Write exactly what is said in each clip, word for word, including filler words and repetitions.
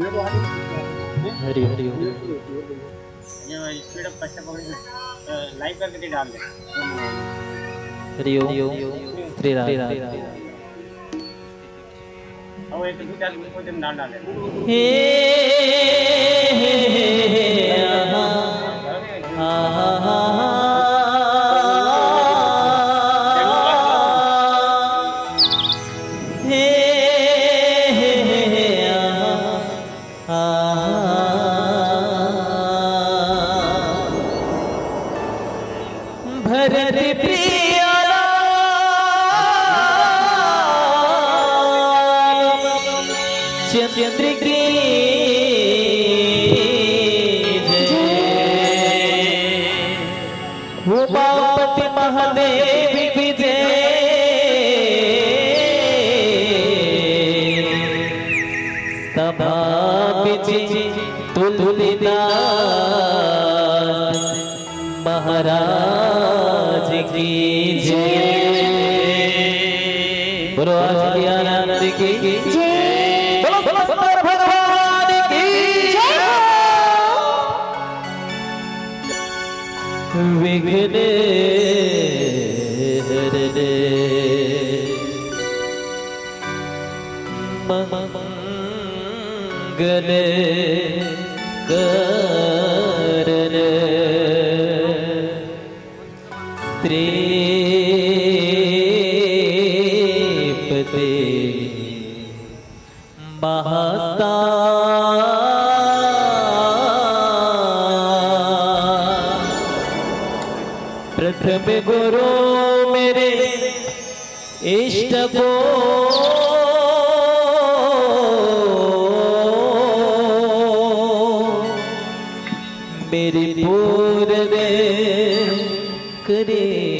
हरि हरि। ये speed up कैसे पकड़े? लाइव करके डाल दे। हरि ओम। श्री राम। और एक भी डाल के कोई दिन डाल डाले। हे, हे, हे, हे, आहा, आहा, आहा। हे, हे, हे, हे, आहा, आहा। भरत प्रिया राम चंद्र की जय। उमापति महादेव की जय। सभा बिच तुलसीदास महाराज की जय। बोलो आज की आनंद की जय। बोलो शंकर भगवान की जय। विघ्न हरने मंगल करने श्रीपति महासा। प्रथम गुरु मेरे इष्ट को मेरी पूर्ण करेगा।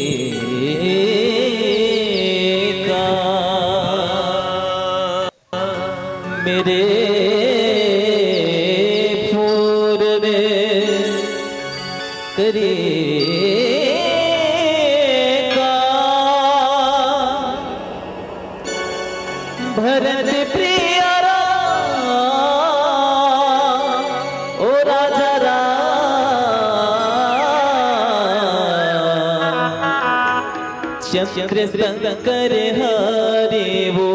मेरे पूर्ण करेगा। भरत प्रिय राम, ओ राजा राम, चंद्र शंकर हरि वो।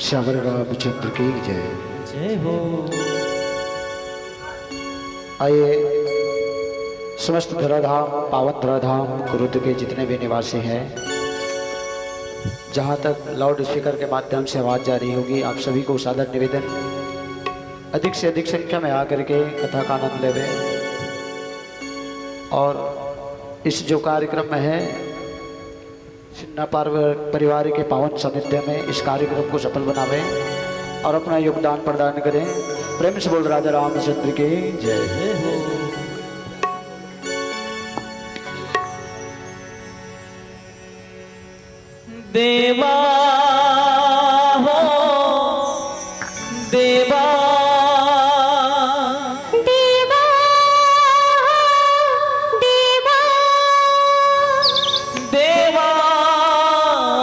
श्यावर रामचंद्र की जय। जय हो। आइए, समस्त धराधाम, पावन धराधाम कुरुद के जितने भी निवासी हैं, जहाँ तक लाउड स्पीकर के माध्यम से आवाज जा रही होगी, आप सभी को सादर निवेदन, अधिक से अधिक संख्या में आकर के कथा का आनंद लेवे। और इस जो कार्यक्रम में है, सिन्हा पार-, परिवार के पावन सानिध्य में इस कार्यक्रम को सफल बनावे और अपना योगदान प्रदान करें। प्रेम से बोल राजा रामचंद्र की जय। देवा हो, देवा। देवा हो, देवा। देवा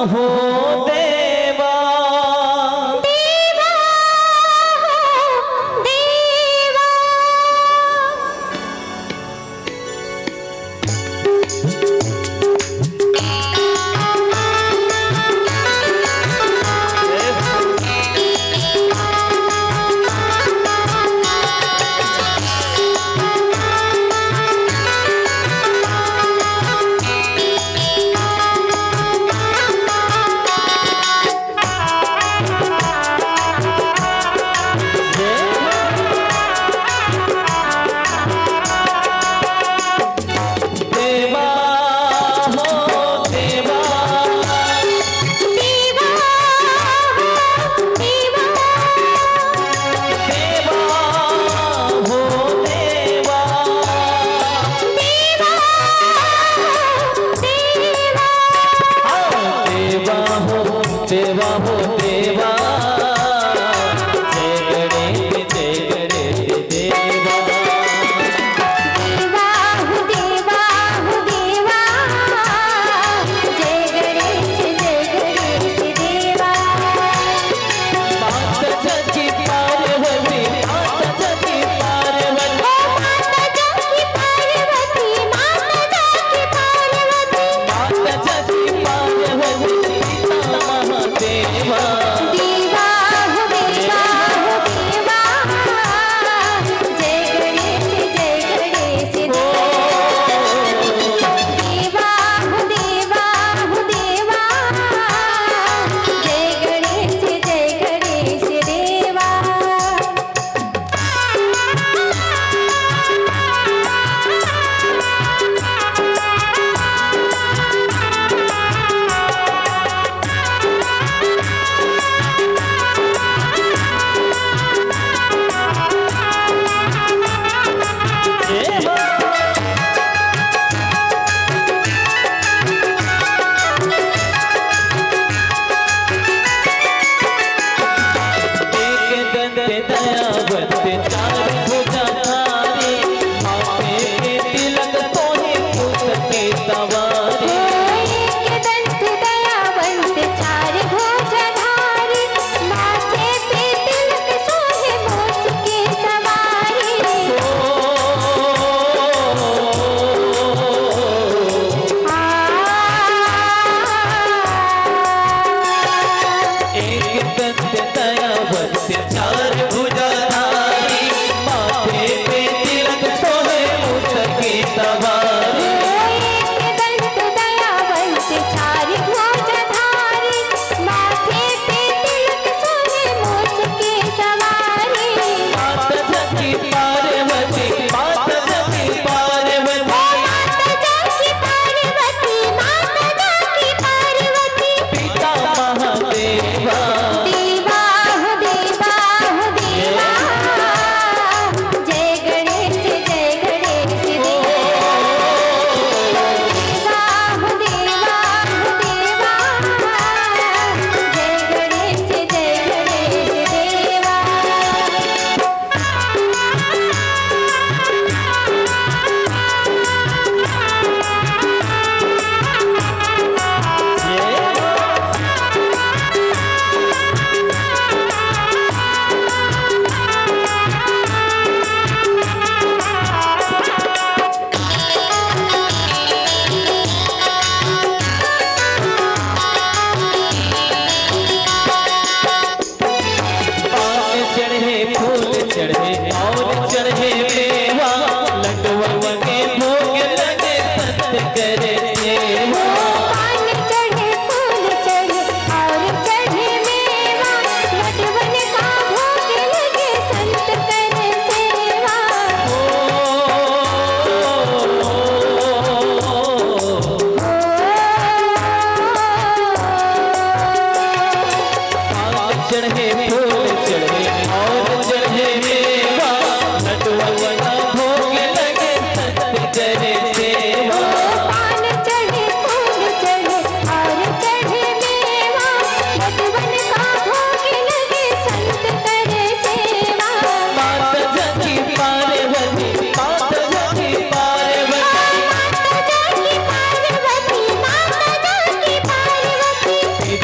हो, देवा। देवा हो, देवा।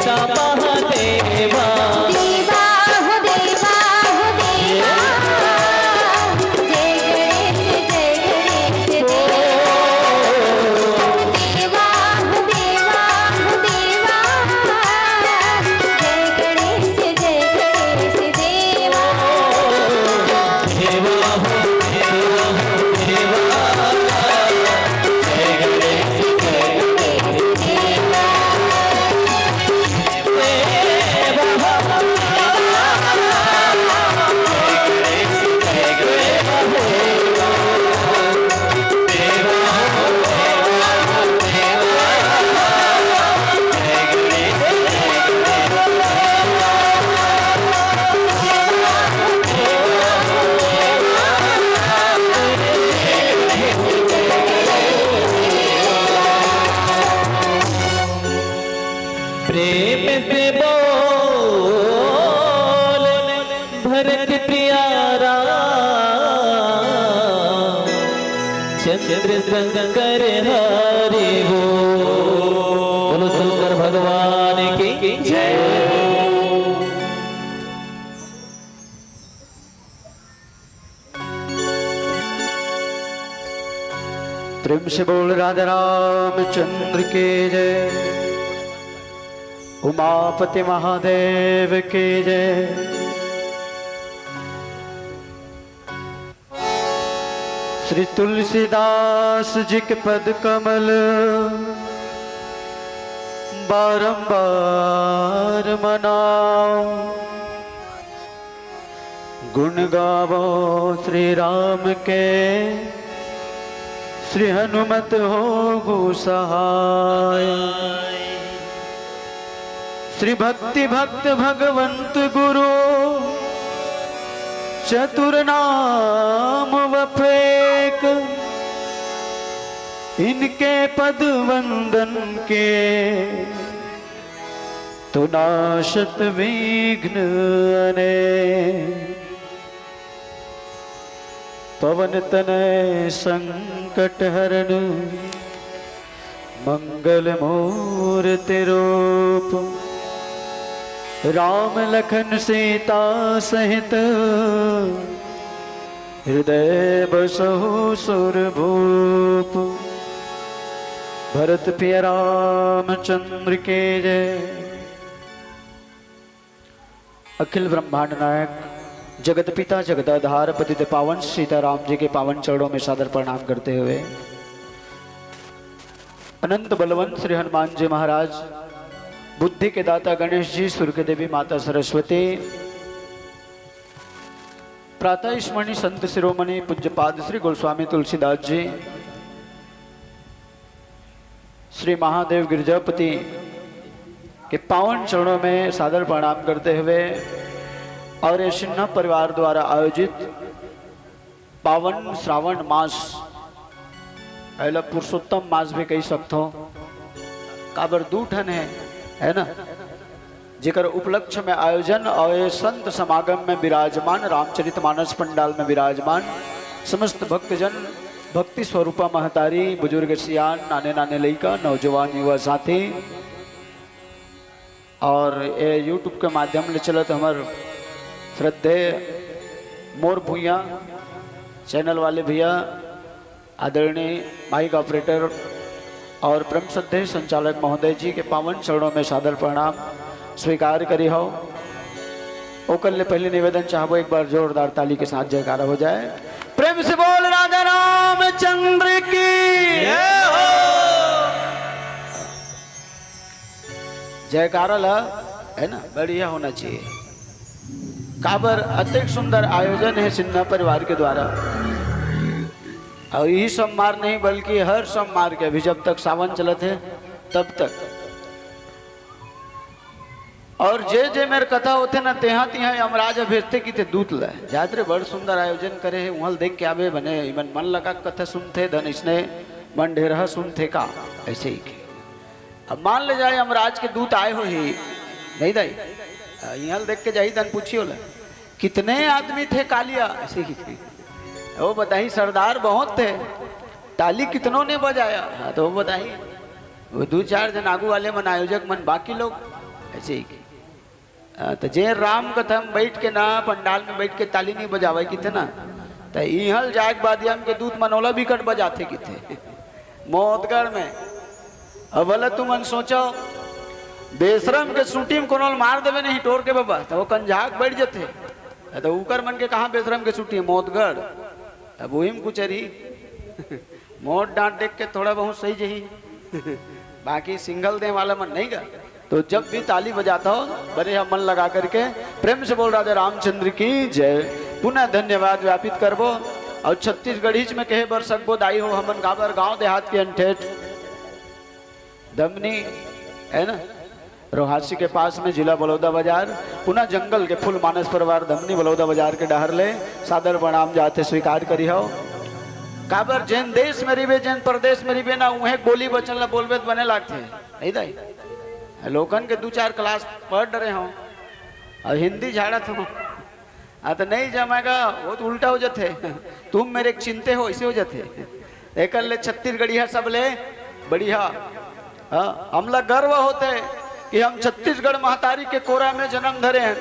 महादेवा। देवा हो देवा हो देवा, जय गणेश जय गणेश देवा। देवा हो देवा हो देवा, जय गणेश जय गणेश देवा। देवा हो देवा हो देवा, जय गणेश जय गणेश देवा। प्रेम से बोल भरत प्यारा, चंद्र शंकर हरि बोल। बोलो शंकर भगवान की जय। प्रेम से बोल राधा रामचंद्र की जय, उमापति महादेव की जय। श्री तुलसीदास जी के पद कमल बारंबार मनाओ। गुण गावो श्री राम के, श्री हनुमत होहु सहाय। श्री भक्ति भक्त भगवंत गुरु, चतुर नाम वफेक, इनके पद वंदन के तो नाशत विघ्न अनेक। पवन तनय संकट हरण, मंगल मूर्ति रूप। राम लखन सीता सहित, हृदय बसहु सुर भूप। भरत प्रिय रामचंद्र के जय। अखिल ब्रह्मांड नायक, जगत पिता, जगत आधार, पतित पावन सीताराम जी के पावन चरणों में सादर प्रणाम करते हुए, अनंत बलवंत श्री हनुमान जी महाराज, बुद्धि के दाता गणेश जी, सुर के देवी माता सरस्वती, प्रातः स्मरणीय संत शिरोमणि पूज्यपाद श्री गोस्वामी तुलसीदास जी, श्री महादेव गिरजापति के पावन चरणों में सादर प्रणाम करते हुए और ये सिन्हा परिवार द्वारा आयोजित पावन श्रावण मास, पहला पुरुषोत्तम मास भी कही सकथो, काबर दू ठन है, है ना, जेकर उपलक्ष्य में आयोजन और ये संत समागम में विराजमान, रामचरित मानस पंडाल में विराजमान समस्त भक्तजन, भक्ति स्वरूपा महतारी, बुजुर्ग सियान, नाने नाने लइका, नौजवान युवा साथी और ये YouTube के माध्यम ले चलत हमर श्रद्धेय मोर भुइयां चैनल वाले भैया, आदरणीय माइक ऑपरेटर और परम श्रद्धेय संचालक महोदय जी के पावन चरणों में सादर प्रणाम स्वीकार करी हो। ओकर ले पहले निवेदन चाहबो, एक बार जोरदार ताली के साथ जयकारा हो जाए। प्रेम से बोल राधा रामचंद्र की जय हो। जयकारा ला, है ना, बढ़िया होना चाहिए। काबर अतेक सुंदर आयोजन है सिन्हा परिवार के द्वारा। और यही सोमवार नहीं, बल्कि हर सोमवार के, अभी जब तक सावन चलत है, तब तक। और जे जे मेर कथा होथे ना, तेहा तिहा यमराज भेजथे कि ते दूत ले जात रे, बड़ सुंदर आयोजन करे हे, उहाँ ल देख के आबे, बने इमन मन लगा के कथा सुनथे, धन इसने मन ढेरहा सुनथे का, ऐसे ही के। अब मान ले जाए यमराज के दूत आए होही, नहीं दाई, इहाँ ल देख के जाही, धन पूछी ओला, कितने आदमी थे कालिया, ऐसे ही के। वो बताही, सरदार बहुत थे, ताली कितनों ने बजाया, हाँ, तो वो बताही, वो दू चार जन आगू वाले मन, आयोजक मन, बाकी लोग ऐसे ही कि, आ, त जे राम कथा म बइठ के ना, पंडाल में बइठ के ताली नहीं बजावय किथे ना, त इहल जाय के बाद यम के दूत मन ओला बिकट बजाथे किथे। मौतगढ़ में। अब भला तुमन सोचो, बेशरम के सूंटी म कोनो ल मार देबे नहीं टोर के बबा, त वो कंझाक बइठ जथे। त उकर मन के कहाँ बेशरम के सूंटी हे, मौतगढ़। अब वही म कुचरही। मोट डांट देख के थोड़ा बहुत सही जही। बाकी सिंगल दे वाला मन नहीं गा। तो जब भी ताली बजाता हो, बने ह मन लगा करके प्रेम से बोल राधे रामचंद्र की जय। पुनः धन्यवाद ज्ञापित करबो। और छत्तीसगढ़ीच में कहे बर सकबो दाई हो, हमन काबर गांव देहात के अंठेठ धमनी, है ना, रोहासी के पास में जिला बलौदा बाजार, पुनः जंगल के फूल मानस परिवार धमनी बलौदा बाजार के डहर ले सादर प्रणाम जाथे, स्वीकार करी हो। काबर जेन देश में रहिबे, जेन प्रदेश में रहिबे ना, उहें बोली वचन ला बोलबे त बने लागथे, नहीं दाई? लोगन के दू चार क्लास पढ़ डरे हो और हिंदी झाड़त हो। हाँ, तो नहीं जमेगा, वो तो उल्टा हो जाथे। तुम मेरे चिंते हो, ऐसे हो जाथे। एकर ले छत्तीसगढ़िया सबले बढ़िया। हाँ, हमला गर्व होथे कि हम छत्तीसगढ़ महतारी के कोरा में जन्म धरे हन।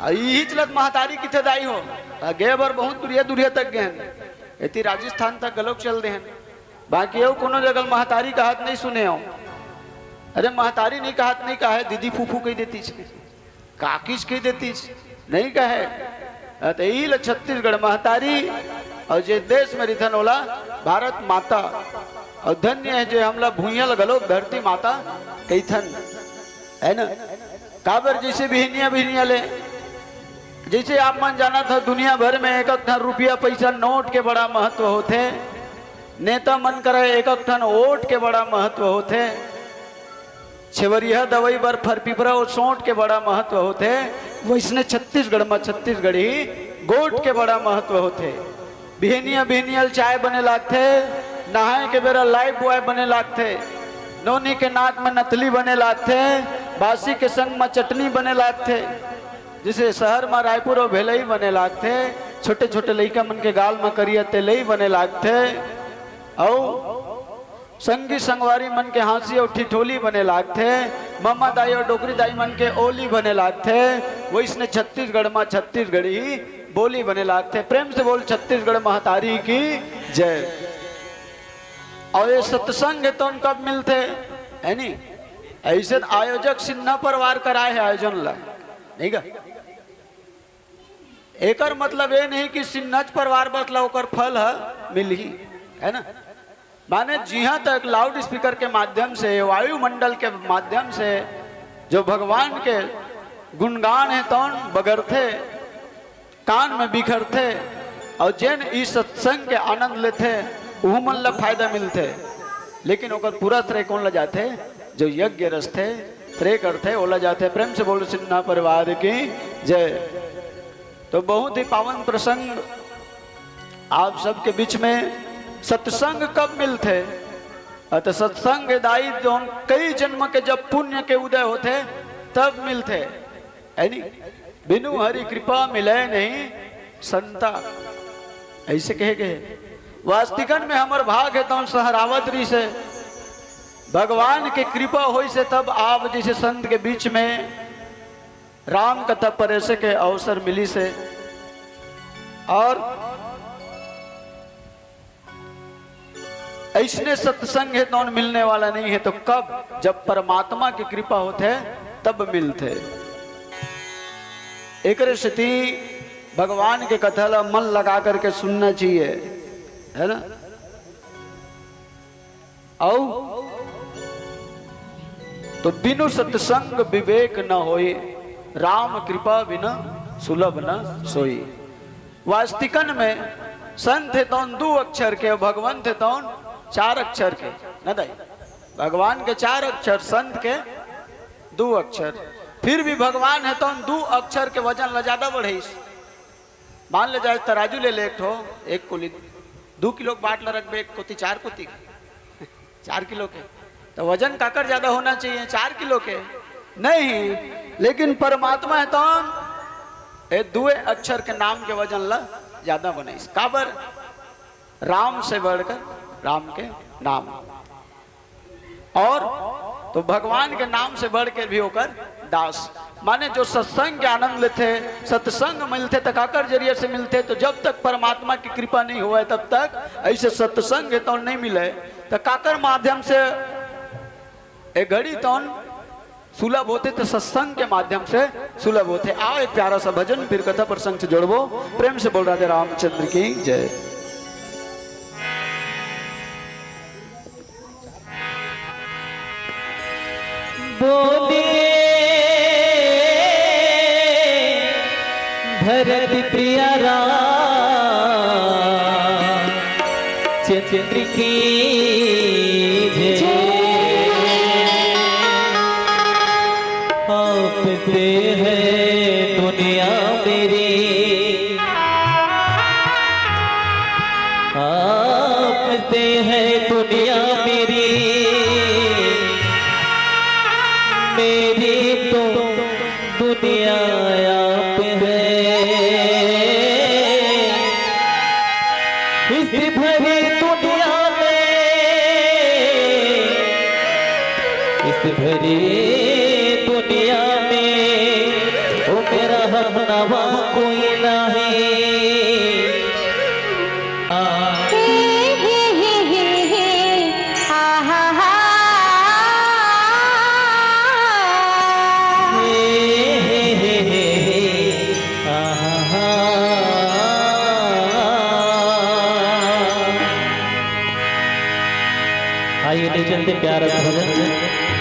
आ इही चलत महतारी किथे दाई हो, आ गे बर बहुत दुरिया दुरिया तक गे हन। एती राजस्थान तक घलोक चल दे हन। बाकी अउ कोनो जगह महतारी कहत नहीं सुने हो। अरे महतारी नहीं कहत नहीं कहे, दीदी फूफू कह देती छे। काकीच कह देतीस, नहीं कहे। अ, त इही ल छत्तीसगढ़ महतारी, और जे देश में रिथन ओला भारत माता। और धन्य है जे हमला भुइयां ल घलोक धरती माता कहिथन, है ना? काबर जैसे बिहनिया बिहनिया ले, जैसे आप मन जानत हो, दुनिया भर में एक एक ठन रुपया पैसा नोट के बड़ा महत्व होथे, नेता मन करा एक एक ठन वोट के बड़ा महत्व होथे। छेवरिया दवई बर फरपिपरा अउ सोंठ के बड़ा महत्व होथे, वइसने छत्तीसगढ़ म छत्तीसगढ़ी गोठ के बड़ा महत्व होथे। बिहनिया बिहनिया ल चाय बने लागथे, नहाए के बेरा लाइफ बॉय बने लागथे, नोनी के नाक म नथली बने लागथे, बासी के संग म चटनी बने लागथे। जइसे शहर म रायपुर अउ भेलई बने लागथे, छोटे छोटे लइका मन के गाल म करिया तेलई बने लागथे, अउ संगी संगवारी मन के हाँसी अउ ठिठोली बने लागथे, ममा दाई अउ डोकरी दाई मन के ओली बने लागथे, वइसने छत्तीसगढ़ म छत्तीसगढ़ी बोली बने लागथे। प्रेम से बोल छत्तीसगढ़ महतारी की जय। अउ ये सत्संग हे तउन कब मिलथे, है नी? अइसे त आयोजक सिन्हा परिवार कराए हे आयोजन ला, नहीं गा? एकर मतलब ये नहीं कि सिन्हच परिवार बस ला ओकर फल ह मिलही, है ना? माने जिहां तक लाउड स्पीकर के माध्यम से, वायुमंडल के माध्यम से जो भगवान के गुणगान हे तौन बगरथे, कान में बिखरथे, और जेन ई सत्संग के आनंद लेथे, उहू मन ला फायदा मिलथे। लेकिन ओकर पूरा श्रेय कौन ला जाथे? जो यज्ञ रचथे, श्रेय करथे, ओला जाथे। प्रेम से बोल सिन्हा परिवार की जय। तो बहुत ही पावन प्रसंग आप सबके बीच में। सत्संग कब मिलथे? अ, तो सत्संग दाई जौन कई जन्म के जब पुण्य के उदय होथे, तब मिलथे, है नी? बिनु हरि कृपा मिले नहीं संता, ऐसे कहे गए। वास्तिकन में हमर भाग हे तौन सहरावत रहिसे, भगवान के कृपा होइसे तब आप जैसे संत के बीच में राम कथा परेसे के अवसर मिलिसे। और ऐसने सत्संग हे तौन मिलने वाला नहीं है, तो कब? जब परमात्मा की कृपा होथे तब मिलथे। एकरे सेती भगवान के कथा ला मन लगा करके सुनना चाहिए, है ना? अउ तो बिनु सत्संग विवेक न होई, राम कृपा बिना सुलभ न सोई। वास्तिकन में संत हे तौन दू अक्षर के, भगवंत हे तौन चार अक्षर के, न दाई? भगवान के चार अक्षर, संत के दू अक्षर। फिर भी भगवान हे तौन दू अक्षर के वजन ला ज्यादा बढ़ाइस। मान ले जाए तराजू ले ले एक ठो, एक कुली दू किलो के बाट ला रखबे, एक कोती चार कोती चार किलो के, तो वजन काकर ज्यादा होना चाहिए? चार किलो के नहीं, लेकिन परमात्मा हे तौन ए दुए अक्षर के नाम के वजन ला ज्यादा बनाइस। काबर? राम से बढ़कर राम के नाम। और तो भगवान के नाम से बढ़ के भी ओकर दास, माने जो सत्संग के आनंद लेथे, सत्संग मिलथे, त काकर जरिए से मिलथे? तो जब तक परमात्मा की कृपा नहीं होवय, तब तक ऐसे सत्संग हे तौन नहीं मिले। त काकर माध्यम से ए घड़ी तौन सुलभ होथे? त सत्संग के माध्यम से सुलभ होथे। आओ, एक प्यारा सा भजन फिर कथा प्रसंग से जोड़बो। प्रेम से बोल राधे रामचंद्र की जय। बोले भरत प्रिया राम चंद्र की जय। आपसे है दुनिया मेरी, आपसे है दुनिया मेरी, मेरी तो दुनिया आप है। इस भरी दुनिया में, इस भरी दुनिया में ओ मेरा हमनवा कोई नहीं। आ। हे, हे, हे, हे, हे, आ, हा, हा। हे, हे, हे, हे, हे, आ, हा, हा। आइए, ले चलते प्यारा भजन,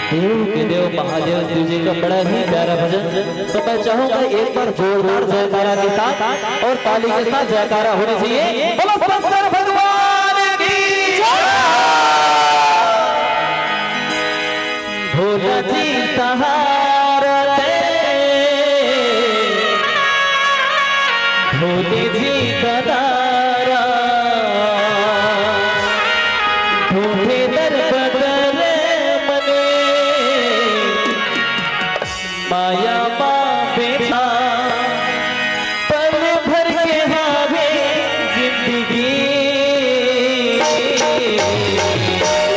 देव के देव महादेव शिव जी का बड़ा ही प्यारा भजन। तो मैं चाहूंगा एक बार जोरदार जयकारा के साथ और ताली के साथ जयकारा होना चाहिए। बोलो शंकर भगवान की जय। भोला जी सहारा दे, भोले जी का दारा, ढूंढे दर बदर मने, माया मा बेठा, पल भर के हावे जिंदगी।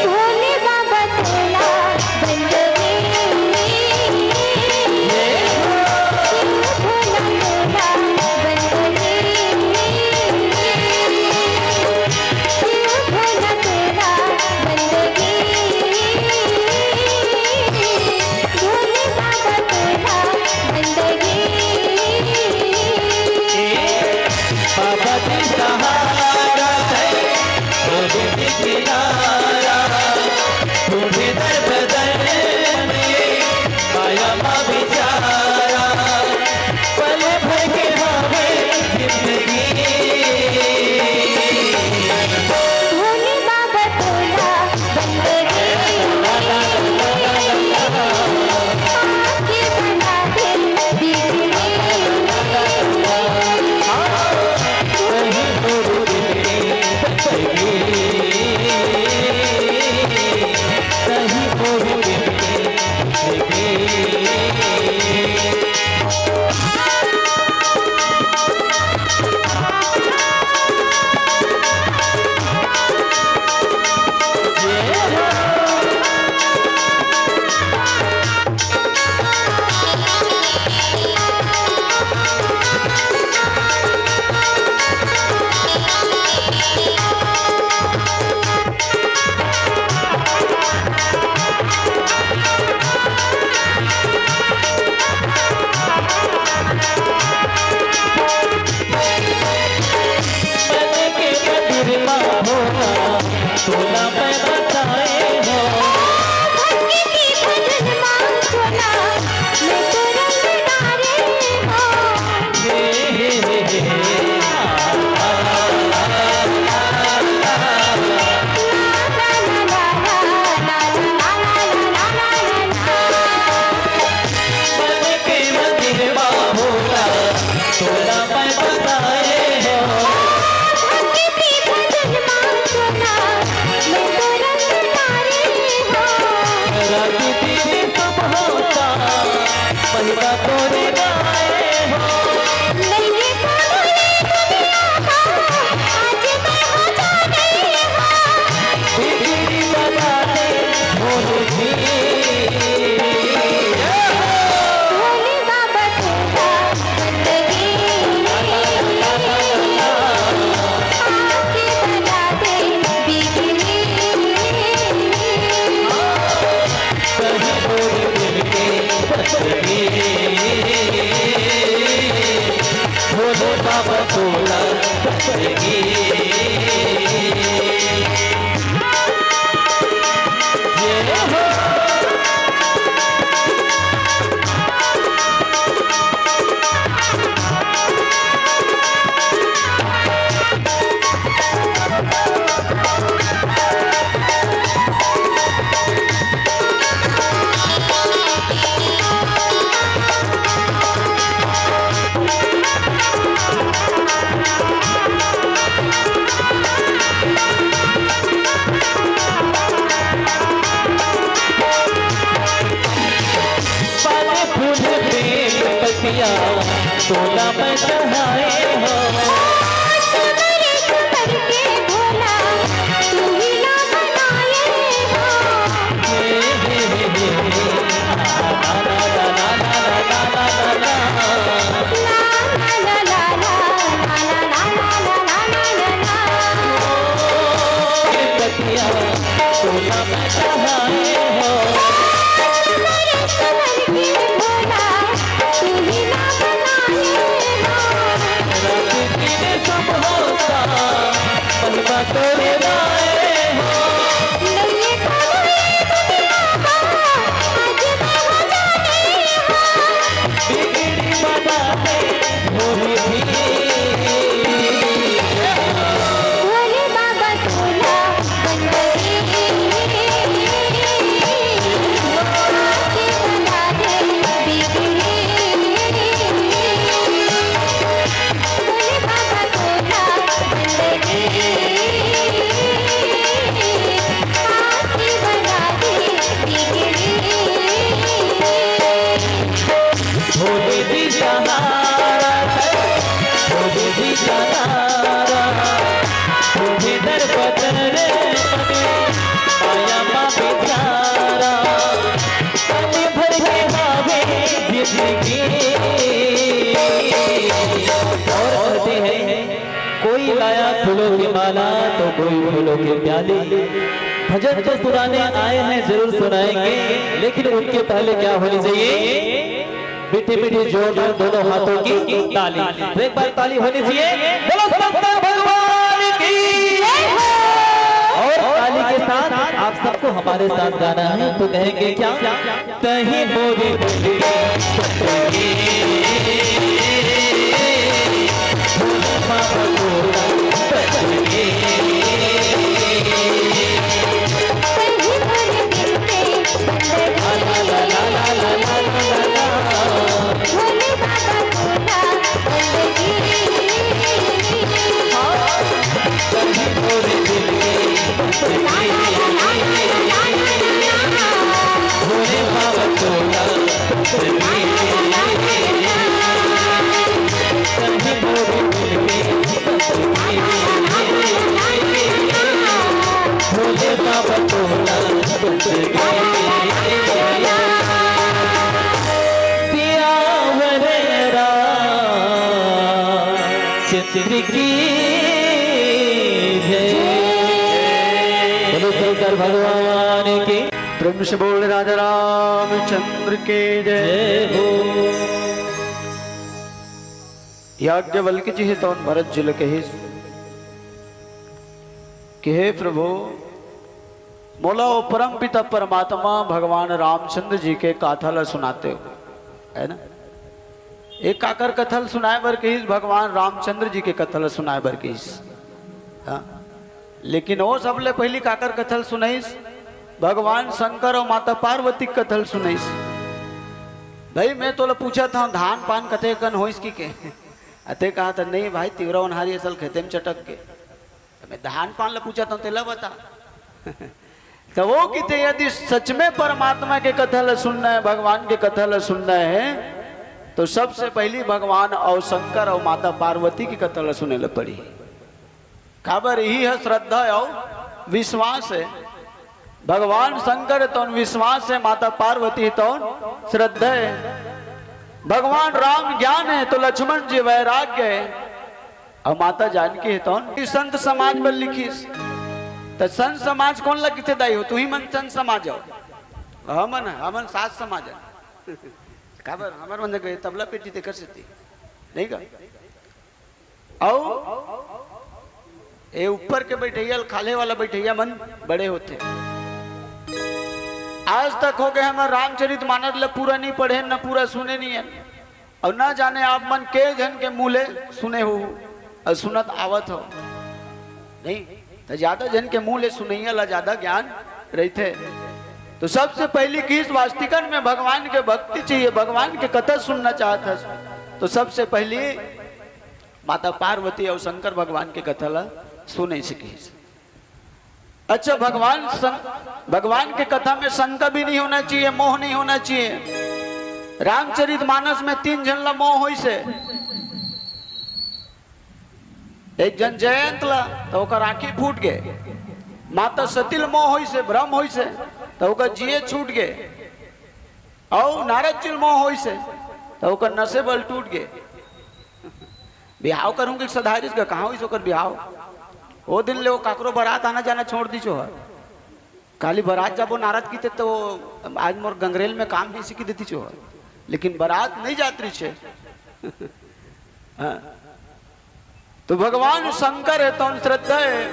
भोले बाबा तोला बंदगी, शिव भोला तोला बंदगी, शिव भोला तोला बंदगी। भोले बाबा तोला बंदगी। बाबा जी सहारा है, भोले जी किनारा, ढूंढे दर बदर में, माया मा बिचारा, पल भर के हावे जिंदगी। भोले बाबा तोला बंदगी, आके बना दे बिजली। कहीं मोर दिल की बंदगी, कहीं मोर दिल की बंदगी। भोले बाबा तोला बंदगी। जय हो। पाले फूल बेल पतिया, तोला मैं चढ़ाए हो। चुनरी चुनर के भोला, तू ही ना बनाए हो। हे, हे, हे, हे, हे। ला, ला, ला, ला। ला, ला, ला, ला। ओ, पतिया, तोला मैं चढ़ाए हो। रात दिन सब होता, महिमा तोरे गाए हो। बिगड़ी बाबा ने भोली भी। भोले बाबा तोला बंदगी, आके बना दे बिगड़ी। भोले बाबा तोला बंदगी, आके बना दे बिगड़ी। भोले जी सहारा, भोले जी सहारा, भोले दर बदर मने, आया माँ बेचारा, पानी भर के आवे जिंदगी। और कहते हैं, कोई लाया फूलों की माला तो कोई फूलों की प्याली। भजन तो सुनाने आए हैं, जरूर सुनाएंगे, लेकिन उनके पहले क्या होनी चाहिए? मीठी मीठी जोरदार दोनों हाथों की ताली। तो एक बार ताली होनी चाहिए। बोलो शंकर भगवान की। और ताली के साथ आप सबको हमारे साथ गाना है, तो कहेंगे क्या? तही मोरे दिल के बंदगी, भोले बाबा तोला बंदगी। तही मोरे दिल के बंदगी। भोले बाबा तोला बंदगी। तही मोरे दिल के बंदगी। भोले बाबा तोला बंदगी। तही मोरे दिल के बंदगी। भोले बाबा तोला बंदगी। सियावर रामचंद्र की जय। बोलो शंकर भगवान की। प्रेम से बोल राजा रामचंद्र के जय। जय हो। याज्ञवल्क्य जी हे तौन भरत जी ल कहिस कि हे प्रभु, मोला ओ परम पिता परमात्मा भगवान रामचंद्र जी के कथा ल सुनाते हो, है ना? एक काकर कथा ल सुनाए बर कहिस, भगवान रामचंद्र जी के कथा ल सुनाए बर कहिस। हाँ? लेकिन ओ सबले पहिली काकर कथा ल सुनाइस? भगवान शंकर अउ माता पार्वती के कथा ल सुनाइस। भाई, मैं तोला पूछत हंव, धान पान कतेकन होइस कि के? अते कहा था, नहीं भाई, तिवरा ओनहारी असल खेते में चटक के। त मैं धान पान ल पूछत हंव, तेला बता। त ओ किथे, यदि सच में परमात्मा के कथा ल सुनना हे, भगवान के कथा ल सुनना हे, त सबसे पहिली भगवान अउ शंकर अउ माता पार्वती के कथा ल सुने ल पड़ही। काबर इही ह श्रद्धा अउ विश्वास हे। भगवान शंकर हे तौन विश्वास हे, माता पार्वती हे तौन श्रद्धा हे। भगवान राम ज्ञान हे त लक्ष्मण जी वैराग्य हे। अउ माता जानकी हे तौन संत समाज बर लिखिस। त संत समाज कोन ल किथे दाई हो? तुही मन संत समाज हो। हमन, हमन सात समाज हन। काबर हमर मन के तबला पेटी तेकर सेती, नहीं का? अउ ए ऊपर के बैठैया, खाल्हे वाला बैठैया मन बड़े होथे। आज तक हो गए हमर रामचरित मानस ल पूरा नहीं पढ़े, न पूरा सुने नहीं है, अउ न जाने आप मन के झन के मुँह ले सुने हो अउ सुनत आवत हो, नहीं तो ज्यादा झन के मुँह ले सुनैया ला ज्यादा ज्ञान रहिथे। तो सबसे पहली चीज वास्तिकन में भगवान के भक्ति चाहिए, भगवान के कथा सुनना चाहत हस तो सबसे पहली माता पार्वती अउ शंकर भगवान के कथा ला सुने सीखिस। अच्छा, भगवान सं-, भगवान के कथा में शंका भी नहीं होना चाहिए, मोह नहीं होना चाहिए। रामचरित मानस में तीन झन ला मोह होइस हे। एक झन जयंत ला, तो ओकर आँखी फूट गे। माता सती ल मोह होइस हे, भ्रम होइस हे, तो ओकर जिए छूट गे। अउ नारद जी ल मोह होइस हे, तो ओकर नसेब ल टूट गे। बिहाव करहूं कहिके सधारिस गा, कहाँ होइस ओकर बिहाव? ओ दिन ले ओ काकरो बरात आना जाना छोड़ दिस हे। काली बरात जाबो नारद किथे तो आज मोर गंगरेल में काम नहीं सीखी देतिस हे, लेकिन बरात नहीं जात रहिस हे। हाँ। तो भगवान शंकर हे तौन श्रद्धा हे,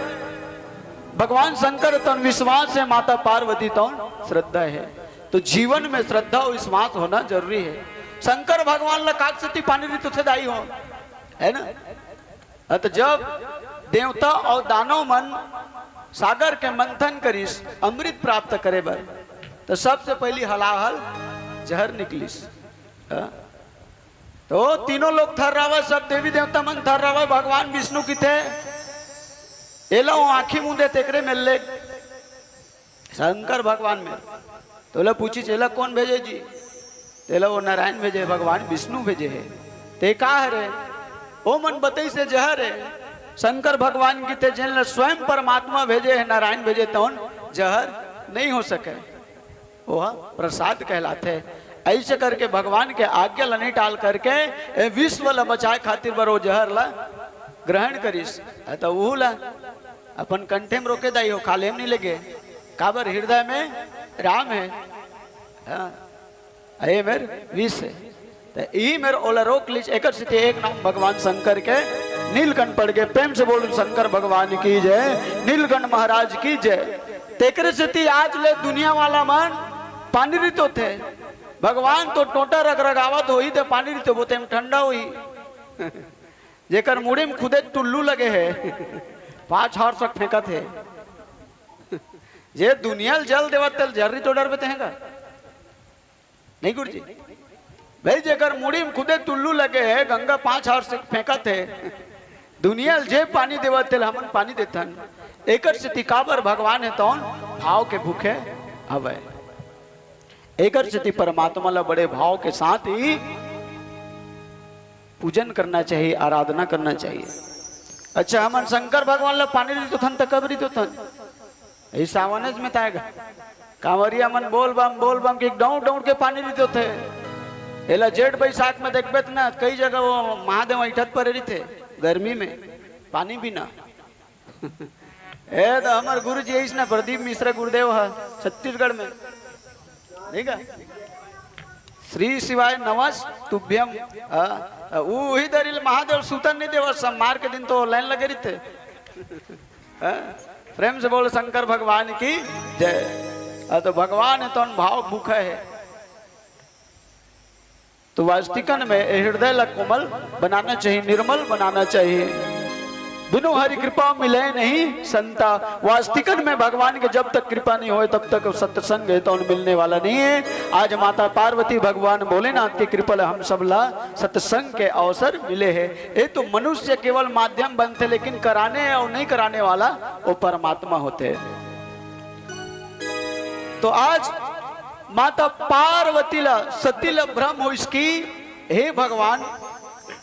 भगवान शंकर हे तौन विश्वास हे, माता पार्वती तौन श्रद्धा हे। तो जीवन में श्रद्धा अउ विश्वास होना जरूरी हे। शंकर भगवान ला काकसती पानी रितोथे दाई हो, है ना? अत जब देवता अउ दानव मन सागर के मंथन करिस अमृत प्राप्त करे बर, तो सबसे पहली हलाहल जहर निकलिस। हाँ? तो तीनों लोग थर्रावय, सब देवी देवता मन थर्रावय, भगवान विष्णु किथे, एला वो आँखी मूंदे तेकरे मेर ले शंकर भगवान मेर। तो ओला पूछिस, "एला कोन भेजे जी?" तेला वो नारायण भेजे, भगवान विष्णु भेजे हे। ते का हरे? ओ मन बतइस हे जहर हे। शंकर भगवान किथे, "जेन ला स्वयं परमात्मा भेजे हे, नारायण भेजे, तौन जहर नहीं हो सके।" ओह प्रसाद कहलाथे। ऐसे करके भगवान के आज्ञा ला नहीं टाल करके ए विश्व ला बचाए खातिर बर ओ जहर ला ग्रहण करिस। अ, तो उहू ला अपन कंठे में रोके दाई हो, खाल्हे में नहीं लेगे। काबर हृदय में राम हे। हाँ। अये मेर विष हे। त इही मेर ओला रोक लिस, एकर सेती एक नाम भगवान शंकर के नीलकंठ पड़ गे। प्रेम से बोल शंकर भगवान की जय, नीलकंठ महाराज की जय। तेकरे सेती आज ले दुनिया वाला मन पानी रितोथे। भगवान तो टोंटा रगरगावत होही ते पानी रितोथे, बोते में ठंडा होही। जेकर मुड़ी में खुदे टुल्लू लगे हे, पाँच हार सक फेंकत हे। जे दुनिया ल जल देवत तेल जर्री तो डरबे तेहेंगा। नहीं गुरुजी, भाई जेकर मुड़ी में खुदे टुल्लू लगे हे, गंगा पाँच हार से फेंकत हे, दुनिया ल जे पानी देवत तेल हमन पानी देथन। एकर सेती काबर भगवान हे तौन भाव के भूखे हवय। एकर सेती परमात्मा ला बड़े भाव के साथ ही पूजन करना चाहिए, आराधना करना चाहिए। अच्छा, हमन शंकर भगवान ला पानी रितोथन त कब रितोथन? ई सावनेच में ताय गा। कांवरिया मन बोल बम, बोल बम के डौड़ डौड़ के पानी रितोथे। एला जेठ बैसाख में देखबे त ना, कई जगह वो महादेव ऐठत परे रिथे, गर्मी में, पानी बिना। ए तो हमर गुरु जी ऐस ना, प्रदीप मिश्रा गुरुदेव ह छत्तीसगढ़ में, ठीक है, श्री शिवाय नमस तुभ्यम। हाँ, उही दरिल महादेव सुतन नहीं देवा, सब मार के दिन तो लाइन लगे रिथे। हाँ, प्रेम से बोल शंकर भगवान की जय। हाँ, तो भगवान हे तौन भाव भूखा हे। तो वास्तिकन में ए हृदय ला कोमल बनाना चाहिए, निर्मल बनाना चाहिए। बिनु हरि कृपा मिले नहीं संता। वास्तिकन में भगवान के जब तक कृपा नहीं होए, तब तक सत्संग हे तौन मिलने वाला नहीं है। आज माता पार्वती भगवान भोलेनाथ के कृपा ले हम सब ला सत्संग के अवसर मिले हैं। ये तो मनुष्य केवल माध्यम बनथे, लेकिन कराने अउ नहीं कराने वाला वो परमात्मा होथे। तो आज माता पार्वती ला, सती ला भ्रम होइस कि हे भगवान,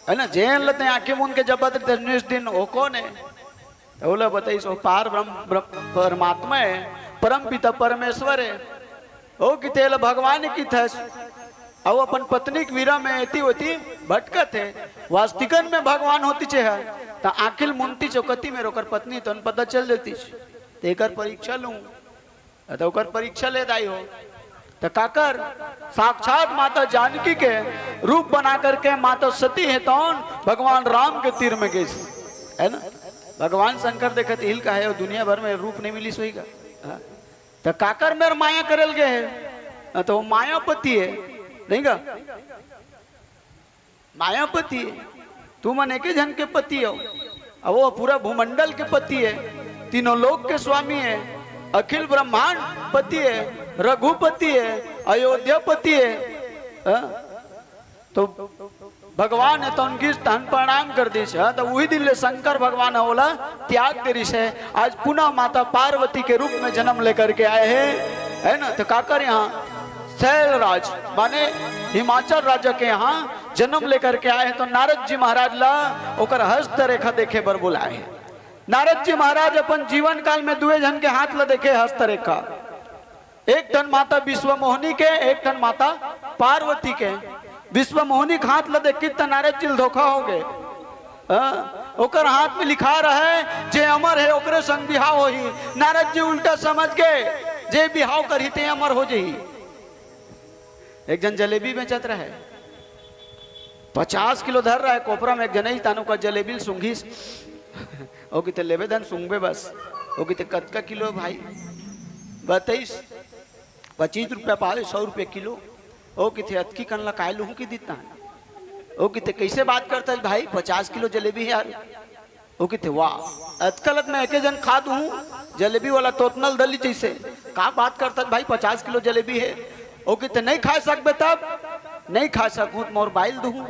है ना, जेन ल तें आंखी मूंद के जपत रहिथे निस दिन, ओ कोन हे? त ओला बताइस, ओ पार ब्रह्म, ब्रह्म, परमात्मा हे, परम पिता परमेश्वर हे। ओ कि तेला भगवान किथस, अउ अपन पत्नी के विरह में एती ओती भटकत हे। वास्तिकन में भगवान होतिस हे, त आंखी ल मूंदतिस ओ कति मेर ओकर पत्नी, तोन पता चल देतिस। तेकर परीक्षा लूं। अ, त ओकर परीक्षा ले दाई हो। त काकर साक्षात माता जानकी के रूप बना करके माता सती हे तौन भगवान राम के तीर में गिस, है ना? भगवान शंकर देखत हिल का है, दुनिया भर में रूप नहीं मिलिस होही का। हाँ? त काकर मेर माया करल गए है, हाँ, तो वो मायापति है, नहीं का? मायापति है, तुमन एके झन के पति हो, अब वो पूरा भूमंडल के पति है, तीनों लोक के स्वामी है, अखिल ब्रह्मांड पति है, रघुपति है, अयोध्यापति है। हाँ? तो भगवान हे तौन गिस तहन प्रणाम कर दिस, हाँ? तो वही दिन ले शंकर भगवान ह ओला त्याग दे रिस हे। आज पुनः माता पार्वती के रूप में जन्म लेकर के आए हैं, है ना? तो काकर यहाँ शैलराज माने हिमाचल राज्य के यहाँ जन्म लेकर के आए हैं, तो नारद जी महाराज ला ओकर हस्तरेखा देखे बर बुलाए हैं। नारद जी महाराज अपन जीवन काल में दुए झन के हाथ ला देखे हस्तरेखा, एक ठन माता विश्वमोहिनी के, एक ठन माता पार्वती के। विश्वमोहिनी के हाथ ला देखिस त नारद जी ल धोखा हो गए। हाँ, ओकर हाथ में लिखा रहे, जे अमर है ओकरे संग बिहाव होही। नारद जी उल्टा समझ गए, जे बिहाव करही ते अमर हो जही। एक झन जलेबी बेचत रहे, पचास किलो धर रहे कोपरा में, एक झन ही तानु का जलेबी ल सूंघिस। ओ किते लेबे धन सूंघबे बस। ओ किते कतका किलो भाई? बतइस। पच्चीस रुपया पावे, सौ रुपया किलो। ओ किते अतकी कन ला काय लूहूं कि दिता। ओ किते कैसे बात करता है भाई, पचास किलो जलेबी है यार। ओ किते वाह, अतका लत मैं एके झन खा दूहूं, जलेबी वाला तोतनल दली जैसे। का बात करता है भाई, पचास किलो जलेबी है। ओ किते नहीं खा सकबे तब? नहीं खा सकूं त मोर बाइल दूहूं,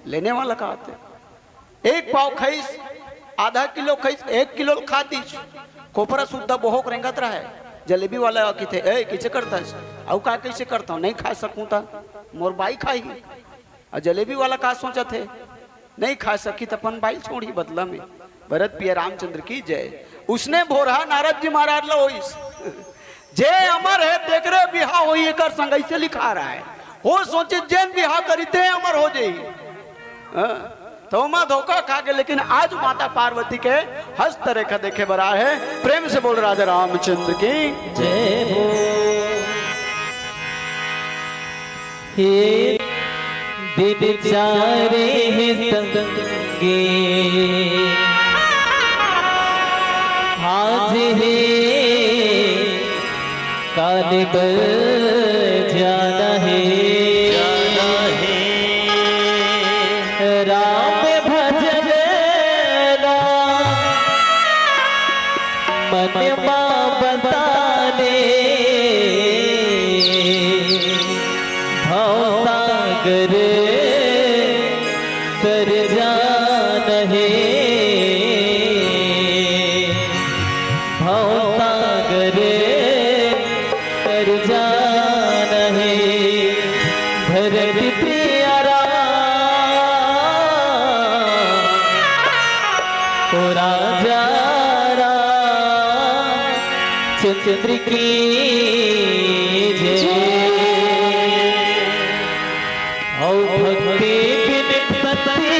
लेने वाला का आते। एक पाव खाइस, आधा किलो खाइस, एक किलो खा दिस। कोपरा सुद्धा बोहोक रेंगत रहे। जलेबी वाला किथे, "ए, किसे करता है?" अउ का कैसे करता हूँ? नहीं खा सकूँ त मोर बाई खाही। अउ जलेबी वाला का सोचत हे? नहीं खा सकी त अपन बाई छोड़ी बदला में। भरत पिया रामचंद्र की जय। उसने भोरहा नारद जी महाराज ला होइस। जे अमर है, तेकरे बिहाव होही, एकर संग अइसे लिखा रहा है। हो सोचे, जेन बिहाव करी, ते अमर हो जाई। हाँ, तो ओमा धोखा खा के, लेकिन आज माता पार्वती के हस्त रेखा देखे बर आए है। प्रेम से बोल राजा रामचंद्र की जय हो। हे दिन चारे हे संगे, आज हे काले बर जाना हे। जाना हे। राम भजन ला मन मा बसा ले, भवसागर तर जान हे, भवसागर तर जान हे। भरत प्रिय राम, ओ राजा राम चंद्र की जय। औ भक्ति बिन शक्ति,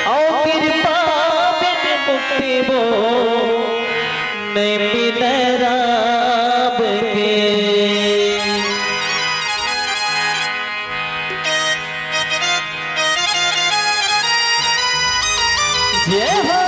औ कृपा बिन मुक्ति वो, नैमिन राम के। जय हो।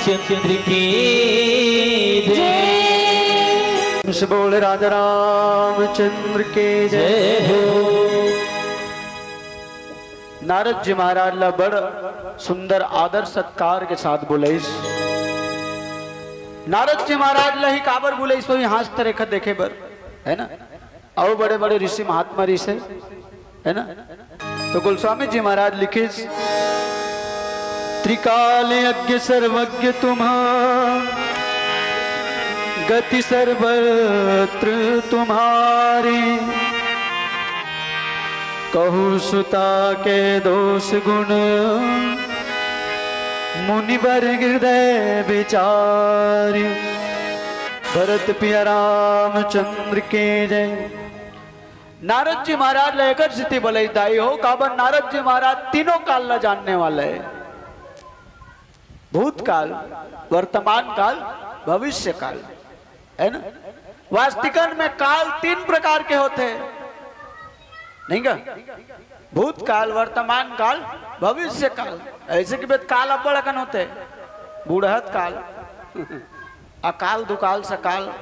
चंद्र की जय। से बोल राजा रामचंद्र के जय हो। नारद जी महाराज ला बड़ सुंदर आदर सत्कार के साथ बुलाइस। नारद जी महाराज ला ही काबर बुलाइस, वही हाथ तरेखा देखे बर, है ना? अउ बड़े बड़े ऋषि महात्मा ऋषि, है ना? तो गोस्वामी जी महाराज लिखिस, त्रिकाल यज्ञ सर्वज्ञ तुम्हारा, गति सर्वत्र तुम्हारी। कहु सुता के दोष गुण, मुनिवर हृदय विचारी। भरत पिया रामचंद्र के जय। नारद जी महाराज ला एकर सेती बलई दाई हो, काबर नारद जी महाराज तीनों काल ला जानने वाला है। भूतकाल, वर्तमान काल, भविष्य काल, है ना? वास्तिकन में काल तीन प्रकार के होते हैं, नहीं का? भूतकाल, वर्तमान काल, भविष्य काल। ऐसे के बेद काल अब्बड़ अकन होते हैं। बूढ़त काल, अकाल, दुकाल, सकाल।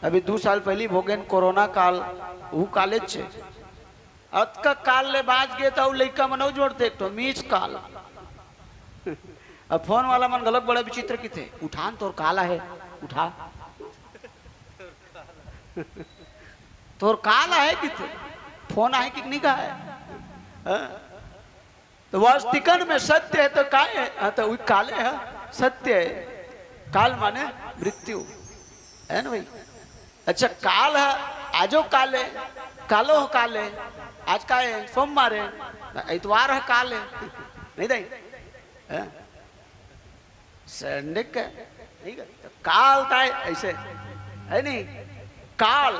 अभी दू साल पहली भोगेन कोरोना काल, वो कालेज छे। अतका काल ले बाँच गे त अउ लइका मन अउ जोड़थे एक ठो मिस काल। अब फोन वाला मन घलोक बड़ा विचित्र किथे, "उठान तोर काल आहे, उठा।" तोर काल आहे किथे, फोन आहे कि नहीं का है? हाँ? तो वास्तिकन में सत्य है तो काय है? हाँ, तो वही काले है, सत्य है। काल माने मृत्यु, है ना भाई? अच्छा, काल है, आजो काले, कालो काले, आज का है? सोमवार है, इतवार है, काले, नहीं दाई? हैं? संडे के, नहीं का? तो काल ताय ऐसे, है नहीं? काल,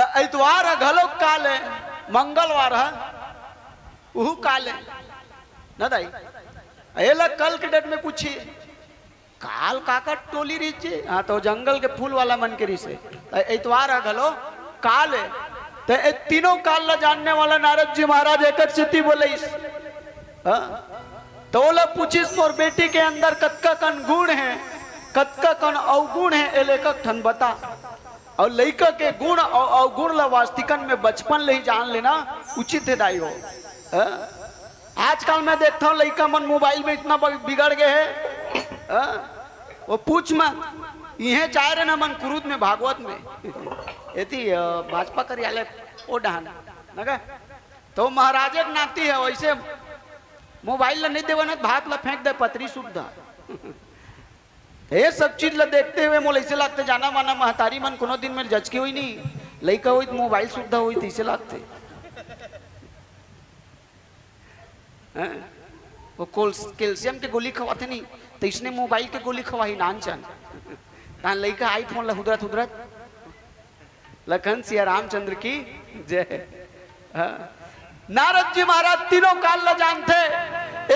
तो इतवार है, घलो काले, मंगलवार है, उहू काले, ना दाई? एला कल के डेट में पूछी, काल काकर टोली रहिस हे? हाँ, तो जंगल के फूल वाला मन के रहिस हे। त इतवार ह घलो काल हे। त ए तीनों काल ला जानने वाला नारद जी महाराज एकर सेती बोलिस। हाँ? त ओला पूछिस, "मोर बेटी के अंदर कतका कन गुण हे, कतका कन अवगुण हे, एला एक ठन बता।" अउ लइका के गुण अउ अवगुण ला वास्तिकन में बचपन ले ही जान लेना उचित हे दाई हो। हाँ? आजकल मैं देखता हूँ लइका मन मोबाइल में इतना बग-, बिगड़ गए हैं, हाँ? वो पूछ मत। इहें जाय रहे ना मन कुरुद में, भागवत में। एती, अ, भाजपा कार्यालय ओ डहान, नगा? तो महाराजे के नाती है, वैसे मोबाइल ला नहीं देवे ना, भात ला फेंक दे, पतरी सुद्धा। ये सब चीज ला देखते हुए मोला ऐसे लगते, जाना माना महतारी मन कोनो दिन में जचके हुई नहीं, लइका हुई तो मोबाइल सुद्धा हुई तो ऐसे लगते। हैं? वो कोल-, कैल्शियम के गोली खवाथे नहीं, तो इसने मोबाइल के गोली खवाही नान चन। तान लइका iPhone ला हुदरत हुदरत। लखन सिया रामचंद्र की जय। हाँ। नारद जी महाराज तीनों काल ला जानथे,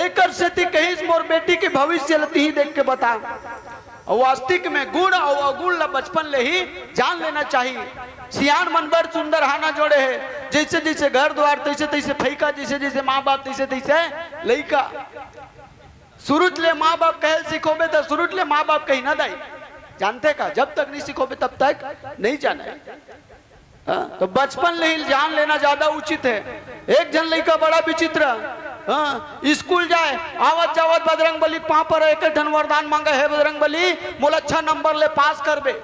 एकर सेती कहिस, "मोर बेटी के भविष्य ला तिही देख के बता।" अउ वास्तिक में गुण अउ अवगुण ला बचपन ले ही जान लेना चाहिए। सियान मन बड़ सुंदर हाना जोड़े हे, जैसे जैसे घर द्वार, तैसे तैसे फैका, जैसे जैसे माँ बाप, तैसे तैसे लइका। शुरू ले माँ बाप कहे सिखोबे त शुरू ले माँ बाप कही ना दाई, जानथे का? जब तक नहीं सिखोबे तब तक नहीं जाने। हाँ, तो बचपन ले ही जान लेना ज्यादा उचित है। एक झन लइका बड़ा विचित्र, हाँ, स्कूल जाए, आवत जावत बजरंग बली के पाँव पर एक ठन वरदान मांगे, "हे बजरंग बली, मोला अच्छा नंबर ले पास करबे।"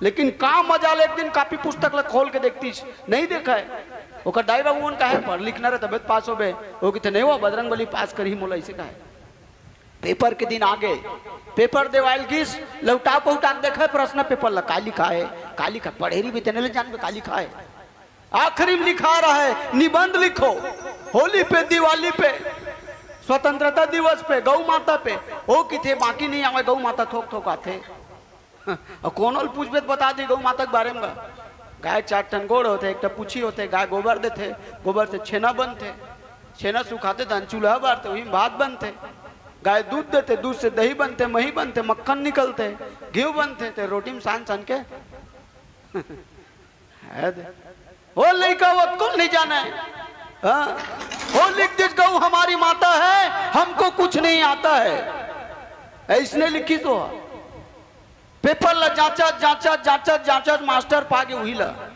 लेकिन का मजा ले, एक दिन कापी पुस्तक ला खोल के देखतिस, नहीं देखा है। ओकर दाई बाबू मन कहे, "पढ़ लिखना रे, तबे तो पास होबे।" वो किथे, "नहीं हुआ, बजरंग बली पास करही मोला," ऐसे कहे। पेपर के दिन आगे, पेपर देवाइल गिस, लौटा पहुटा के देखे प्रश्न पेपर ला, का लिखा है, का लिखा, पढ़े रहिबे तेने ले जानबे का लिखा है। आखिरी में लिखा रहा है, निबंध लिखो, होली पे, दिवाली पे, स्वतंत्रता दिवस पे, गौ माता पे। ओ किथे बाकी नहीं आवे, गौ माता थोक थोक आथे। अउ कोनो ल पूछबे त बता दी गौ माता के बारे में। गाय चार ठन गोड़ होथे, एक ठन पूछी होथे, गाय गोबर देथे, गोबर से छेना बनथे, छेना सुखाथे त चूल्हा बारथे, उही में भात बनथे। गाय दूध देथे, दूध से दही बनथे, मही बनथे, मक्खन निकलथे, घीव बनथे, ते रोटी में सान सान के है दे। वो लइका वो कुल नहीं जाने। हाँ? वो लिख दिस, "गौ हमारी माता है, हमको कुछ नहीं आता है।" अइसने लिखिस तो। पेपर ला जांचत, जांचत, जांचत, जांचत, मास्टर पागे उही ला।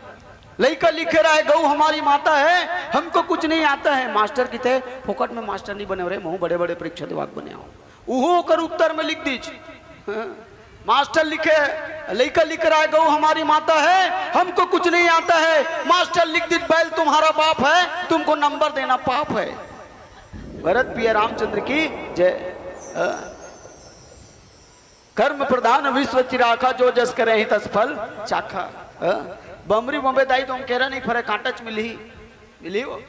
लइका लिखे रहे, "गऊ हमारी माता है, हमको कुछ नहीं आता है।" मास्टर किथे, "फोकट में मास्टर नहीं बने रे, महूं बड़े-बड़े परीक्षा देवाक बने हंव।" उहू ओकर उत्तर में लिख दीच। हाँ। मास्टर लिखे, लइका लिख रहा है, "गऊ हमारी माता है, हमको कुछ नहीं आता है।" मास्टर लिख दीच, "बैल तुम्हारा बाप है, तुमको नंबर देना पाप है।" भरत पिया रामचंद्र की जय। हाँ। कर्म प्रधान विश्व चिराखा, जो जस करे ही तस फल चाखा। हाँ? बमरी बोबे दाई तो हम केरा नहीं फरे, कांटच मिलही, मिलही वो,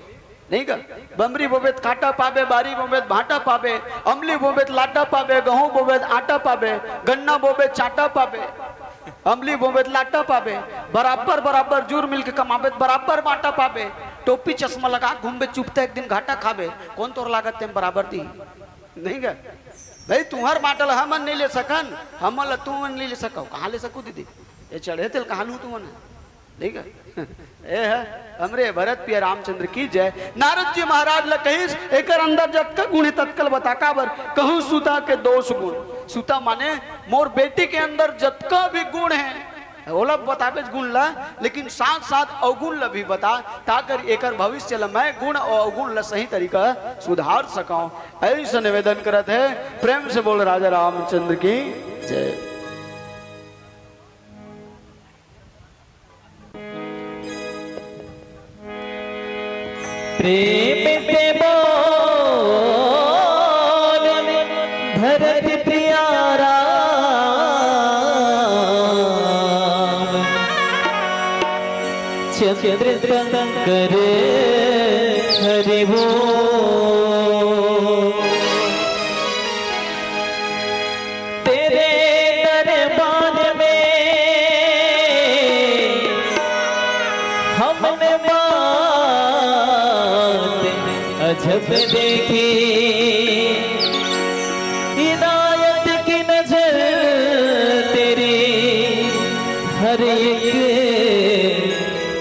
नहीं का? बमरी बोबे त कांटा पाबे, बारी बोबे त भांटा पाबे, अमली बोबे त लाटा पाबे, गहूं बोबे त आटा पाबे, गन्ना बोबे त चाटा पाबे, अमली बोबे त लाटा पाबे, बराबर बराबर जुर मिल के कमाबे त बराबर बांटा पाबे। टोपी चश्मा लगा घूमबे, चुपता एक दिन घाटा खाबे, कोन तोर लागत तेम बराबर दी? नहीं गा? भाई, तुम्हर बाटल हमन नहीं ले सकन, हमन ला तुमन नहीं ले सको। कहाँ ले सको दीदी? ये चढ़े तेल कहाँ लू तुमन? नहीं गा? ए है, हमरे भरत पिया रामचंद्र की जय। नारद जी महाराज ला कहिस, "एकर अंदर जतका गुण है, ततका ल बता।" काबर? कहूँ सुता के दोष गुण। सुता माने मोर बेटी के अंदर जतका भी गुण है, ओला बताबेच गुण ला, लेकिन साथ-साथ अवगुण ला भी बता, ताकर एकर भविष्य ला मैं गुण अउ अवगुण ला सही तरीका सुधार सकंव। ऐसे निवेदन करत हे, प्रेम से बोल राजा रामचंद्र की जय। प्रेम से बोल भरत प्यारा, चंद्र शंकर हरि बोल। तेरे दरबार में हमने बात अजब देखी, इनायत की नजर तेरी हर एक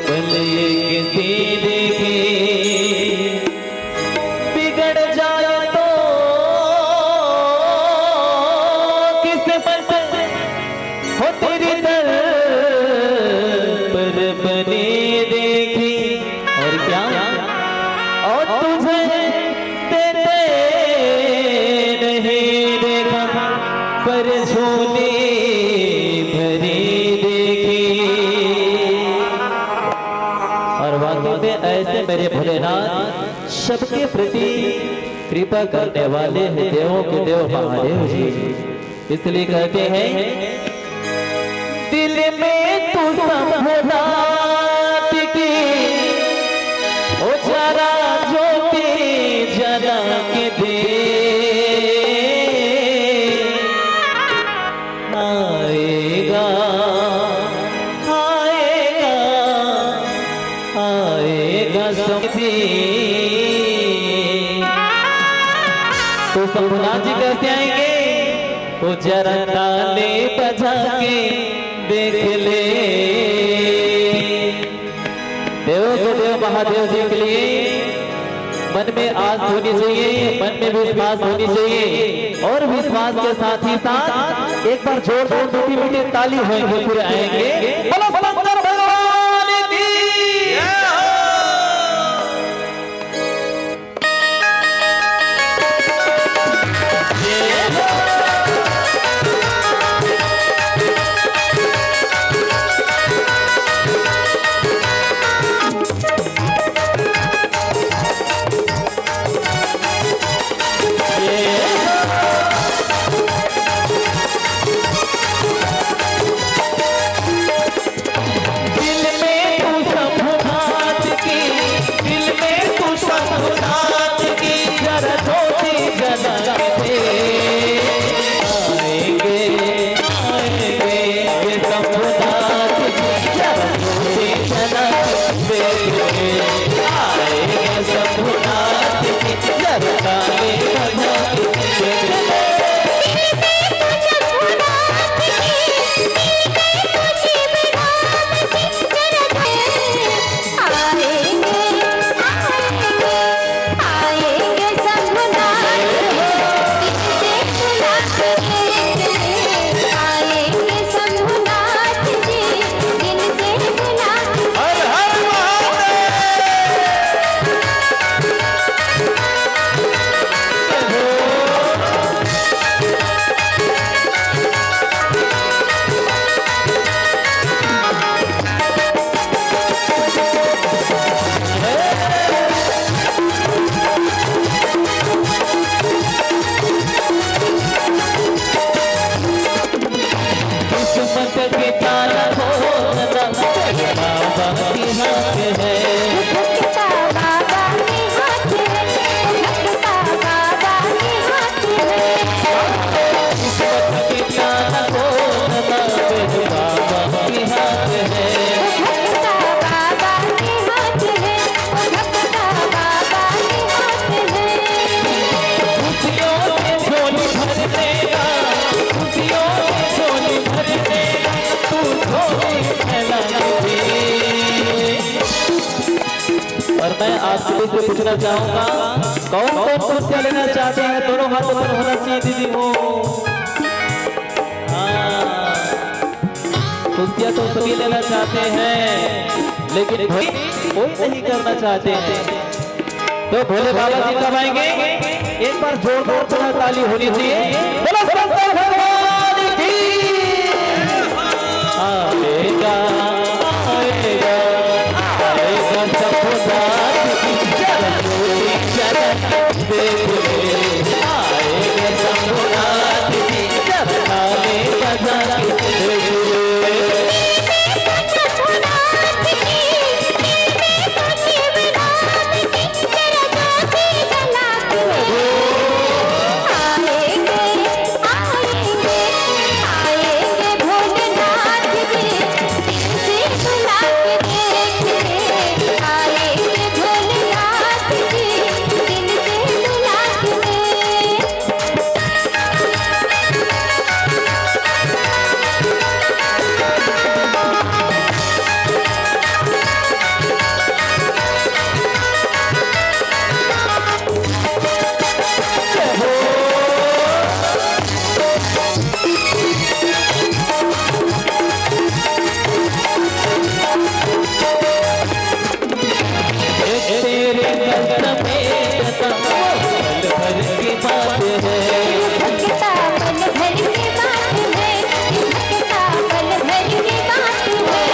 पल एक सी देखी। बिगड़ जाए तो किस्मत हो तेरी दर पर बनी देखी। और क्या? और तुझे देते नहीं देखा, पर झोली भरी देखी। और वाकई में ऐसे मेरे भोलेनाथ सबके प्रति कृपा करने वाले हैं, देवों के देव महादेव जी। इसलिए कहते हैं, दिल में तू संभला टिकी, ओ जरा ज्योति जला के दे। आएगा, आएगा, आएगा समझी। तो शंभुनाथ जी कैसे आएंगे? वो जरा ताली बजा के देख ले। देवों के देव महादेव जी के लिए मन में आस होनी चाहिए, मन में विश्वास होनी चाहिए, और विश्वास के साथ ही साथ एक बार जोरदार मीठी मीठी ताली होएंगे, फिर आएंगे। बोलो शंकर भगवान की। ताला खोलना बाबा के हाथ है। भक्ता बाबा के हाथ है, भक्ता बाबा के हाथ है। किस्मत के ताला खोलना बाबा के हाथ है। भक्ता बाबा के हाथ है, भक्ता बाबा के हाथ है। खुशियों से झोली भर देगा, खुशियों से झोली भर देगा, तू झोली फैला दे। और मैं आप सभी से पूछना चाहूंगा, कौन कौन कुर्सियां लेना चाहते हैं? दोनों हाथ ऊपर होना चाहिए दीदी हो। हाँ, कुर्सियां तो सभी लेना चाहते हैं, लेकिन भाई कोई नहीं करना चाहते हैं। तो भोले बाबा जी कब आएंगे? एक बार जोरदार पुनः ताली होनी चाहिए। बोलो शंकर भगवान की। आएगा, आएगा, आएगा शंभुनाथ की जगत, जगत देखने। आएगा शंभुनाथ की जगत, आने बजा के देखने। तेरे कदम में कदम, पल भर की बात है। भक्ता पल भर की बात है, भक्ता पल भर की बात है।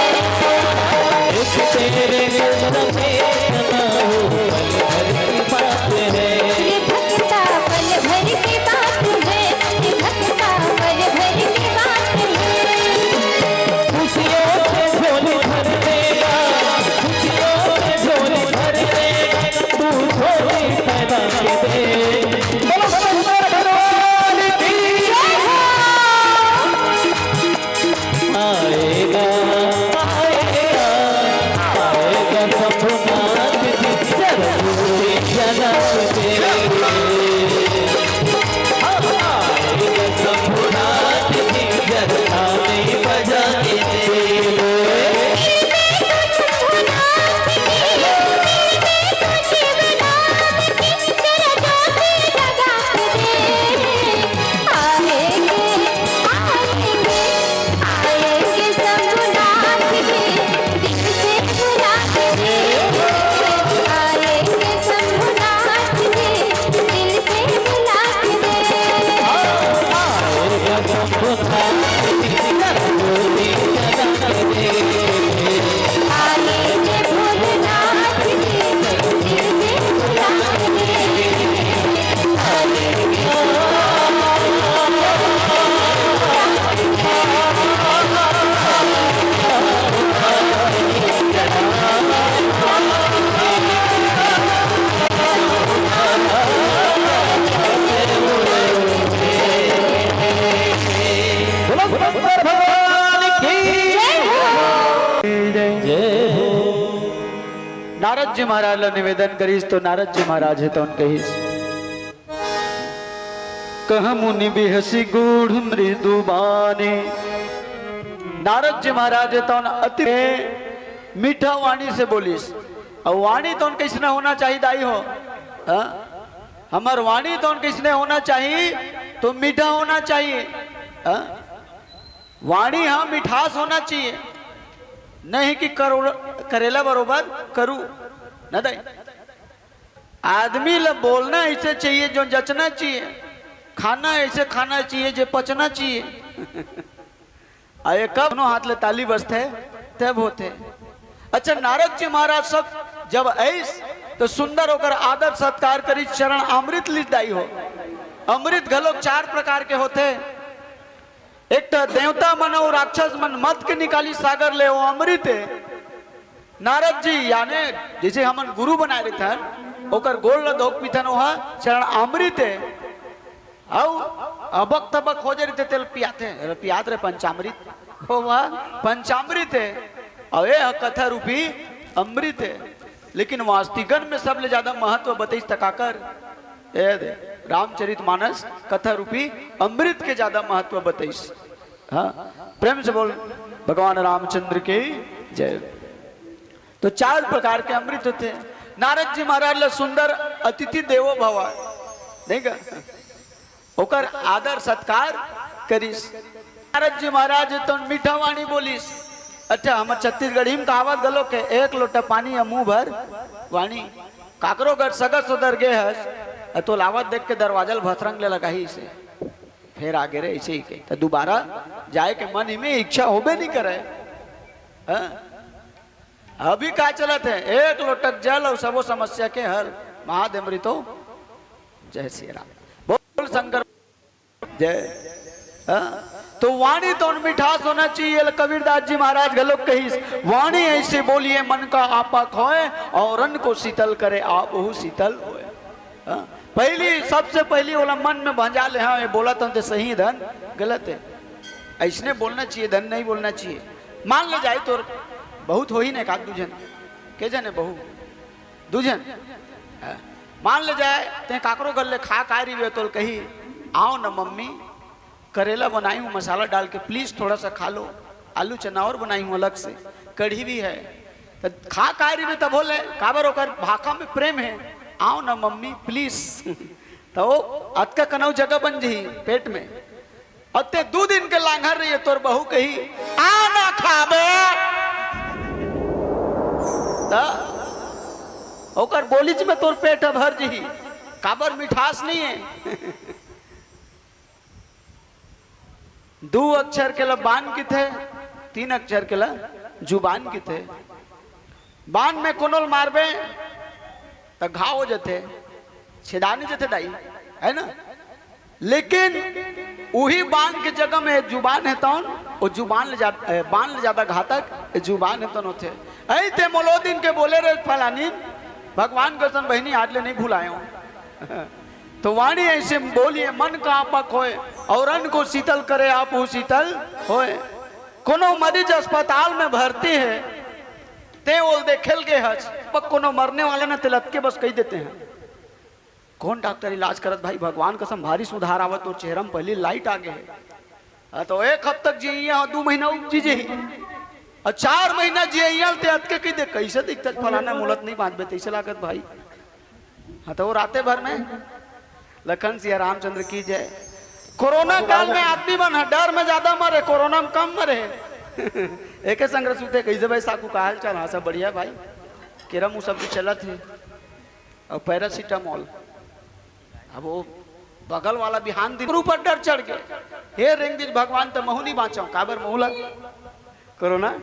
एक तेरे कदम में कदम, पल भर की बात है। भक्ता पल भर की बात है, भक्ता पल भर की बात है। खुशियों से झोली भर देगा, खुशियों से झोली भर देगा, तू झोली फैला के दे। बोलो शंकर भगवान की। आएगा, आएगा, आएगा शंभुनाथ जी, जरूर जगत में। आएगा शंभुनाथ जी, जगत में बजा के। बोलो शंकर भगवान की जय हो। जय हो। नारद जी महाराज ला निवेदन करिस तो नारद जी महाराज हे तौन कहिस, कह मुनि बिहसी गूढ़ मृदु बानी। नारद जी महाराज हे तौन अति मीठा वाणी से बोलिस। अउ वाणी तौन कइसने होना चाहिए दाई हो? हाँ? हमर वाणी तौन कइसने होना चाहिए? तो मीठा होना चाहिए। हाँ? वाणी हा मिठास होना चाहिए, नहीं कि करोड़, करेला बरोबर करू, न दाई। आदमी ला बोलना ऐसे चाहिए जो जचना चाहिए, खाना ऐसे खाना चाहिए जो पचना चाहिए। अउ ये कब दोनों हाथ ले ताली बजथे, तब होथे। अच्छा, नारद जी महाराज सब जब आइस, तो सुंदर ओकर आदर सत्कार करिस, चरण अमृत लिस दाई हो। अमृत घलोक चार प्रकार के होथे। एक ठा देवता मन अउ राक्षस मन मत के निकाली सागर ले, ओ अमृत हे। नारद जी, याने जइसे हमन गुरु बनाए रहिथन, ओकर गोड़ ल धोक पीथन, ओहा चरण अमृत हे। अउ अबक तबक हो जाए रहिथे, तेला पियाथे, अरे पियात रे पंचामृत, ओ हा पंचामृत हे। अउ ए ह कथा रूपी अमृत हे। लेकिन वास्तिकन में सबले ज्यादा महत्व बतइस त काकर? ए दे, रामचरित मानस कथा रूपी अमृत के ज्यादा महत्व बतइस। हाँ, प्रेम से बोल, भगवान रामचंद्र की जय। तो चार प्रकार के अमृत होथे। नारद जी महाराज ल सुंदर अतिथि देवो भव, नहीं का? ओकर आदर सत्कार करिस। नारद जी महाराज तो मीठा वाणी बोलिस। अच्छा, हमर छत्तीसगढ़ी में कहावत घलो के, "एक लोटा पानी या मुंह भर वाणी।" काकरो घर सगा सोदर गे हस, अ तो लावत देख के दरवाजा ल भथरंग ले लगाही से, फेर आगे रे, ऐसे ही के। तो दोबारा जाए के मन ही में इच्छा होबे नहीं करे। हाँ? अभी का चलत हे? एक लोटक जल अउ सबो समस्या के हल। महादेव अमृतो, जय श्री राम। बोल शंकर जय। हाँ? तो वाणी तो मिठास होना चाहिए। ल कबीरदास जी महाराज घलोक कहिस, "वाणी ऐसी बोलिए मन का आपा खोए, औरन को शीतल करे आप ओहू शीतल होए।" हाँ? पहली, सबसे पहली ओला मन में भंजा ले, हाँ, ये बोला तो सही धन गलत है। ऐसने बोलना चाहिए, धन नहीं बोलना चाहिए। मान ले जाए तोर बहुत होही ना, एक आध दू झन, के जने बहू, दू झन। हाँ। मान ले जाए, ते काकरो घर ले खा का रिवे, तोल कही, "आओ न मम्मी, करेला बनाई हूँ मसाला डाल के, please थोड़ा सा खा लो, आलू चना और बनाई हूँ अलग से, कढ़ी भी है।" तो खा का रिवे तब बोले, काबर ओकर भाखा में प्रेम है, "आओ न मम्मी, please।" तो वो अतका कनऊ जगह बन जही पेट में। अते दू दिन के लांघर रहिए, तोर बहू कही, "आ ना खाबे।" त ओकर बोलीच में तोर पेट भर जही, काबर मिठास नहीं है। दू अक्षर के ला बान किथे, तीन अक्षर के ला जुबान किथे। बान में कोनो ल मारबे, त घाव हो जथे, छेदा नहीं जथे दाई, है ना? लेकिन उही बान के जगह में जुबान है तौन, वो जुबान ले जा-, ए, बान ले ज्यादा घातक, ए, जुबान है तौन होथे। ऐ ते मोलो दिन के बोले रे फलानीन, भगवान कसम बहिनी आज ले नहीं भुलायो। तो वाणी ऐसे बोलिए, मन का आपा खोए, औरन को शीतल करे, आप वो शीतल होए। कोनो मरीज अस्पताल में भर्ती है, ते ओल देखेल गे हस, पर कोनो मरने वाला न तिलत के बस कही देते हैं। कौन डॉक्टर इलाज करत भाई, भगवान कसम भारी सुधार आवत, तोर चेहरा में पहली लाइट आ गए है। हाँ, तो एक हफ्ता जिये, हाँ, दू महीना उपजी जही, और चार महीना जिये, ते अतके कही दे, कैसे दिखता फलाना मुलत नहीं बांधबे, तैसे लागत भाई। हाँ, तो वो राते भर में लखन सिया रामचंद्र की जय। कोरोना काल में आदमी मन ह डर में ज्यादा मरे, कोरोना में कम मरे। एके संग सुते, "कैसे भाई साकू, का हाल चाल?" "हाँ, सब बढ़िया भाई।" केरा मुँह सब भी चलत है। और पैरासिटामोल। अब वो बगल वाला बिहान दिन ऊपर डर चढ़ गए। हे रेंगदीज भगवान, तो महू नहीं बाँचो, काबर महू ला कोरोना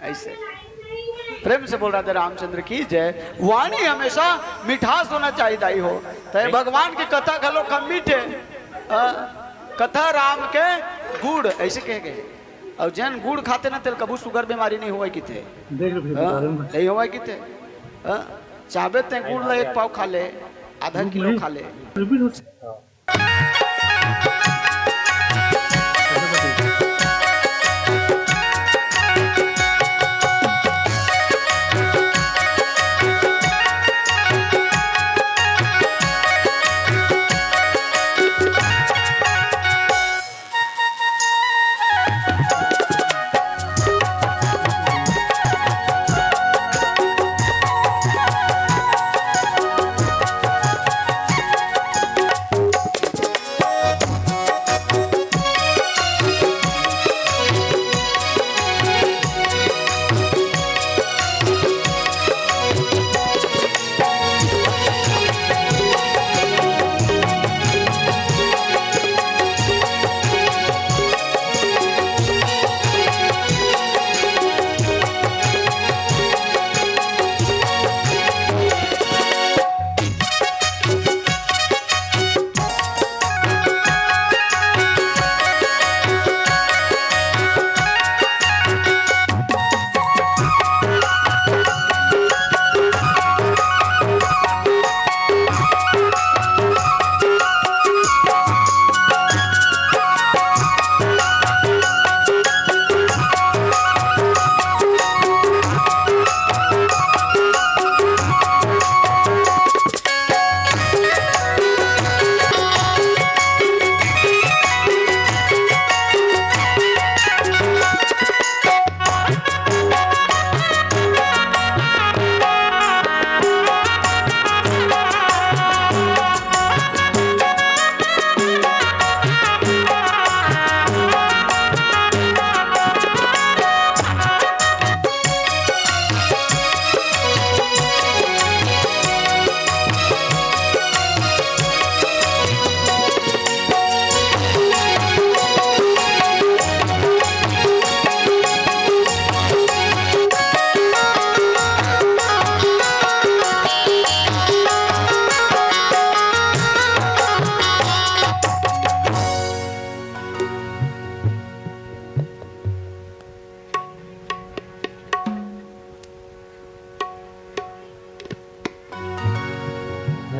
ऐसे। प्रेम से बोल, राधे रामचंद्र की जय। वाणी हमेशा मिठास होना चाहिए, दाई हो। तो भगवान की कथा घलो कम मीठे, अ, कथा राम के गुड़, ऐसे कह गए। और जन गुड़ खाते ना, तेल कभू सुगर बीमारी नहीं हुआ किथे। देख लो फिर हाँ, बता देना। नहीं हुआ किथे। हाँ, चाहबे ते गुड़ ला एक पाव खा ले, आधा किलो खा ले।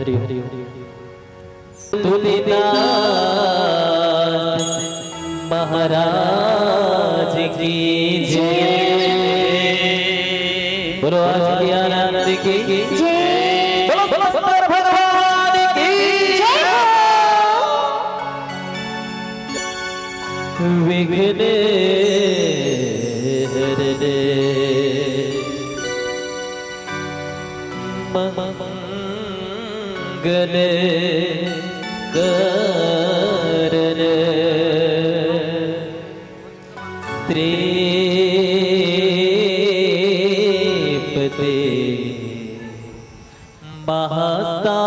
तुलसीदास महाराज की जय। बोलो आज की आनंद की जय। बोलो शंकर भगवान की जय। विघ्न हरने मंगल करने श्रीपति महास्था।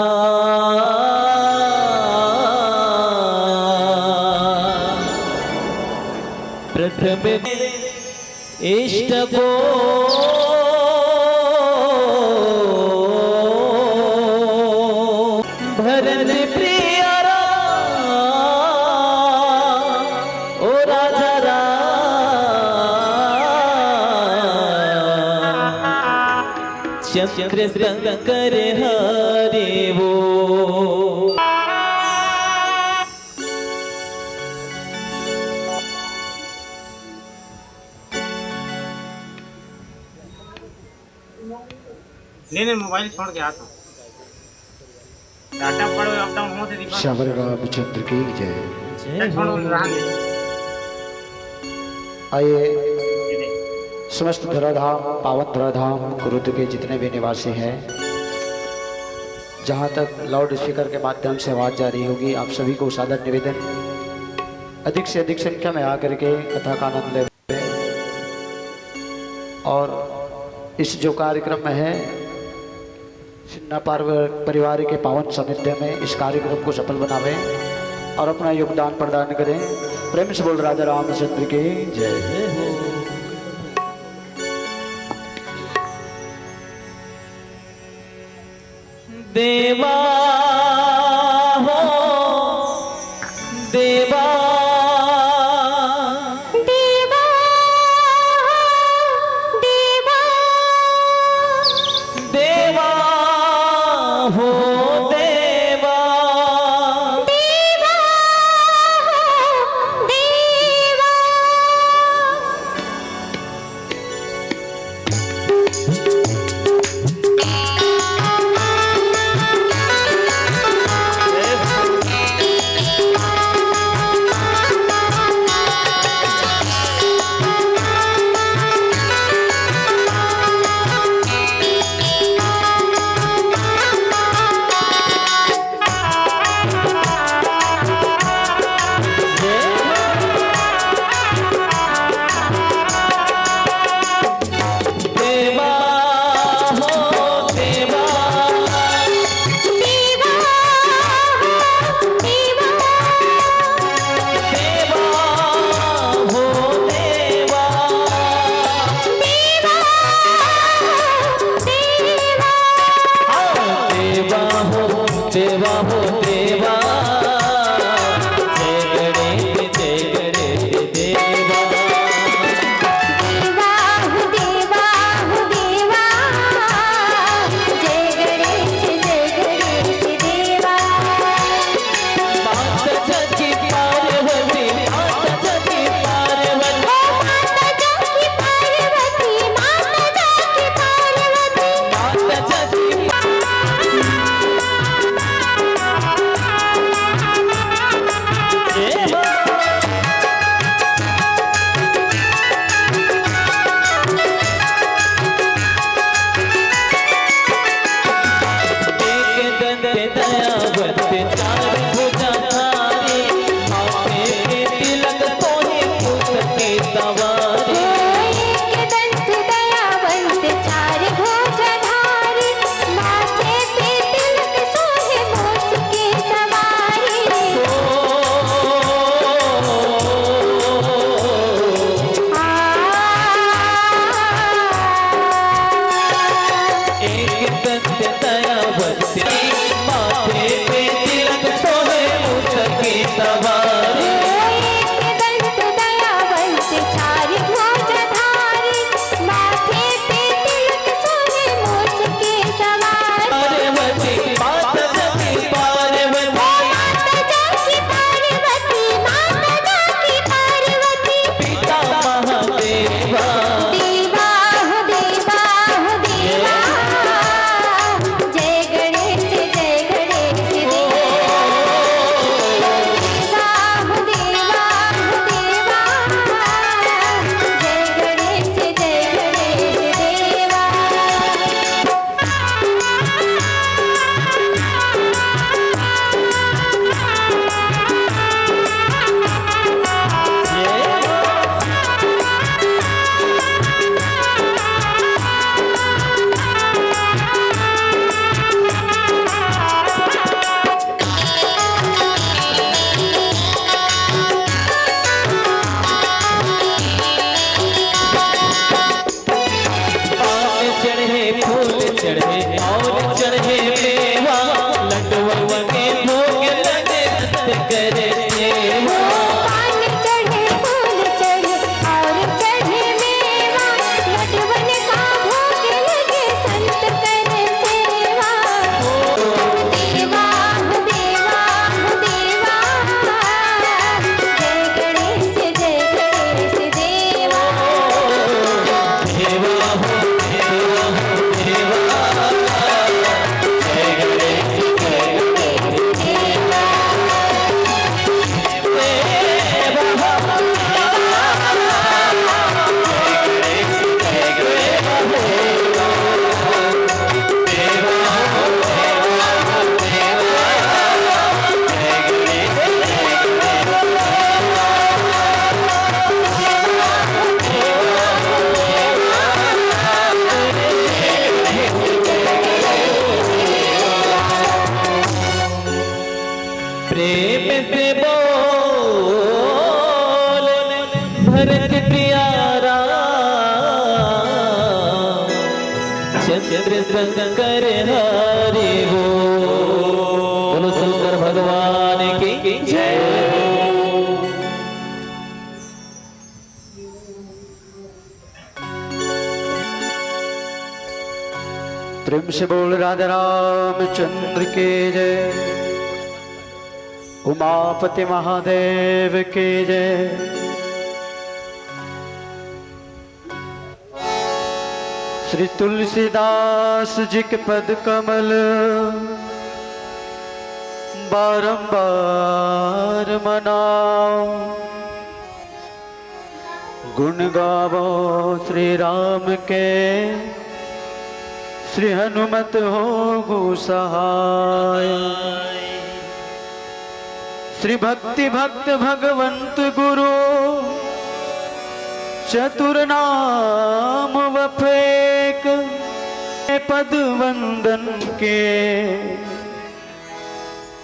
प्रथम इष्ट को भरत प्रिय राम, ओ राजा राम। चंद्र शंकर हरि वो। नहीं, नहीं, मोबाइल छोड़ के आता हूँ। डाटा पड़ो, अप डाउन होत हे, दिक्कत। श्यावर रामचंद्र की जय। जय हो। आइए, समस्त धराधाम, पावन धराधाम कुरुद के जितने भी निवासी हैं, जहाँ तक लाउड स्पीकर के माध्यम से आवाज जा रही होगी, आप सभी को सादर निवेदन, अधिक से अधिक संख्या में आकर के कथा का आनंद लें। और इस जो कार्यक्रम में है, सिन्हा पार्व-, परिवार के पावन सानिध्य में इस कार्यक्रम को सफल बनावे और अपना योगदान प्रदान करें। प्रेम से बोल राजा रामचंद्र की जय। देवा हो, देवा। देवा हो, देवा। देवा हो, देवा। देवा हो, देवा। चढ़े और चढ़े मेवा, लड्डुअन के भोग लगे, संत करे सेवा। पान चढ़े, फूल चढ़े और चढ़े मेवा, लड्डुअन का भोग लगे, संत करे सेवा। देवा, देवा, देवा, जय गणेश, जय गणेश देवा। प्रेम से बोल भरत प्यारा, चंद्र शंकर हरि बोल। बोलो शंकर भगवान की जय। प्रेम से बोल राधा रामचंद्र की जय, उमापति महादेव की जय। श्री तुलसीदास जी के पद कमल बारंबार मनाओ। गुण गावो श्री राम के, श्री हनुमत होहु सहाय। श्री भक्ति भक्त भगवंत गुरु, चतुर नाम वफेक। पद वंदन के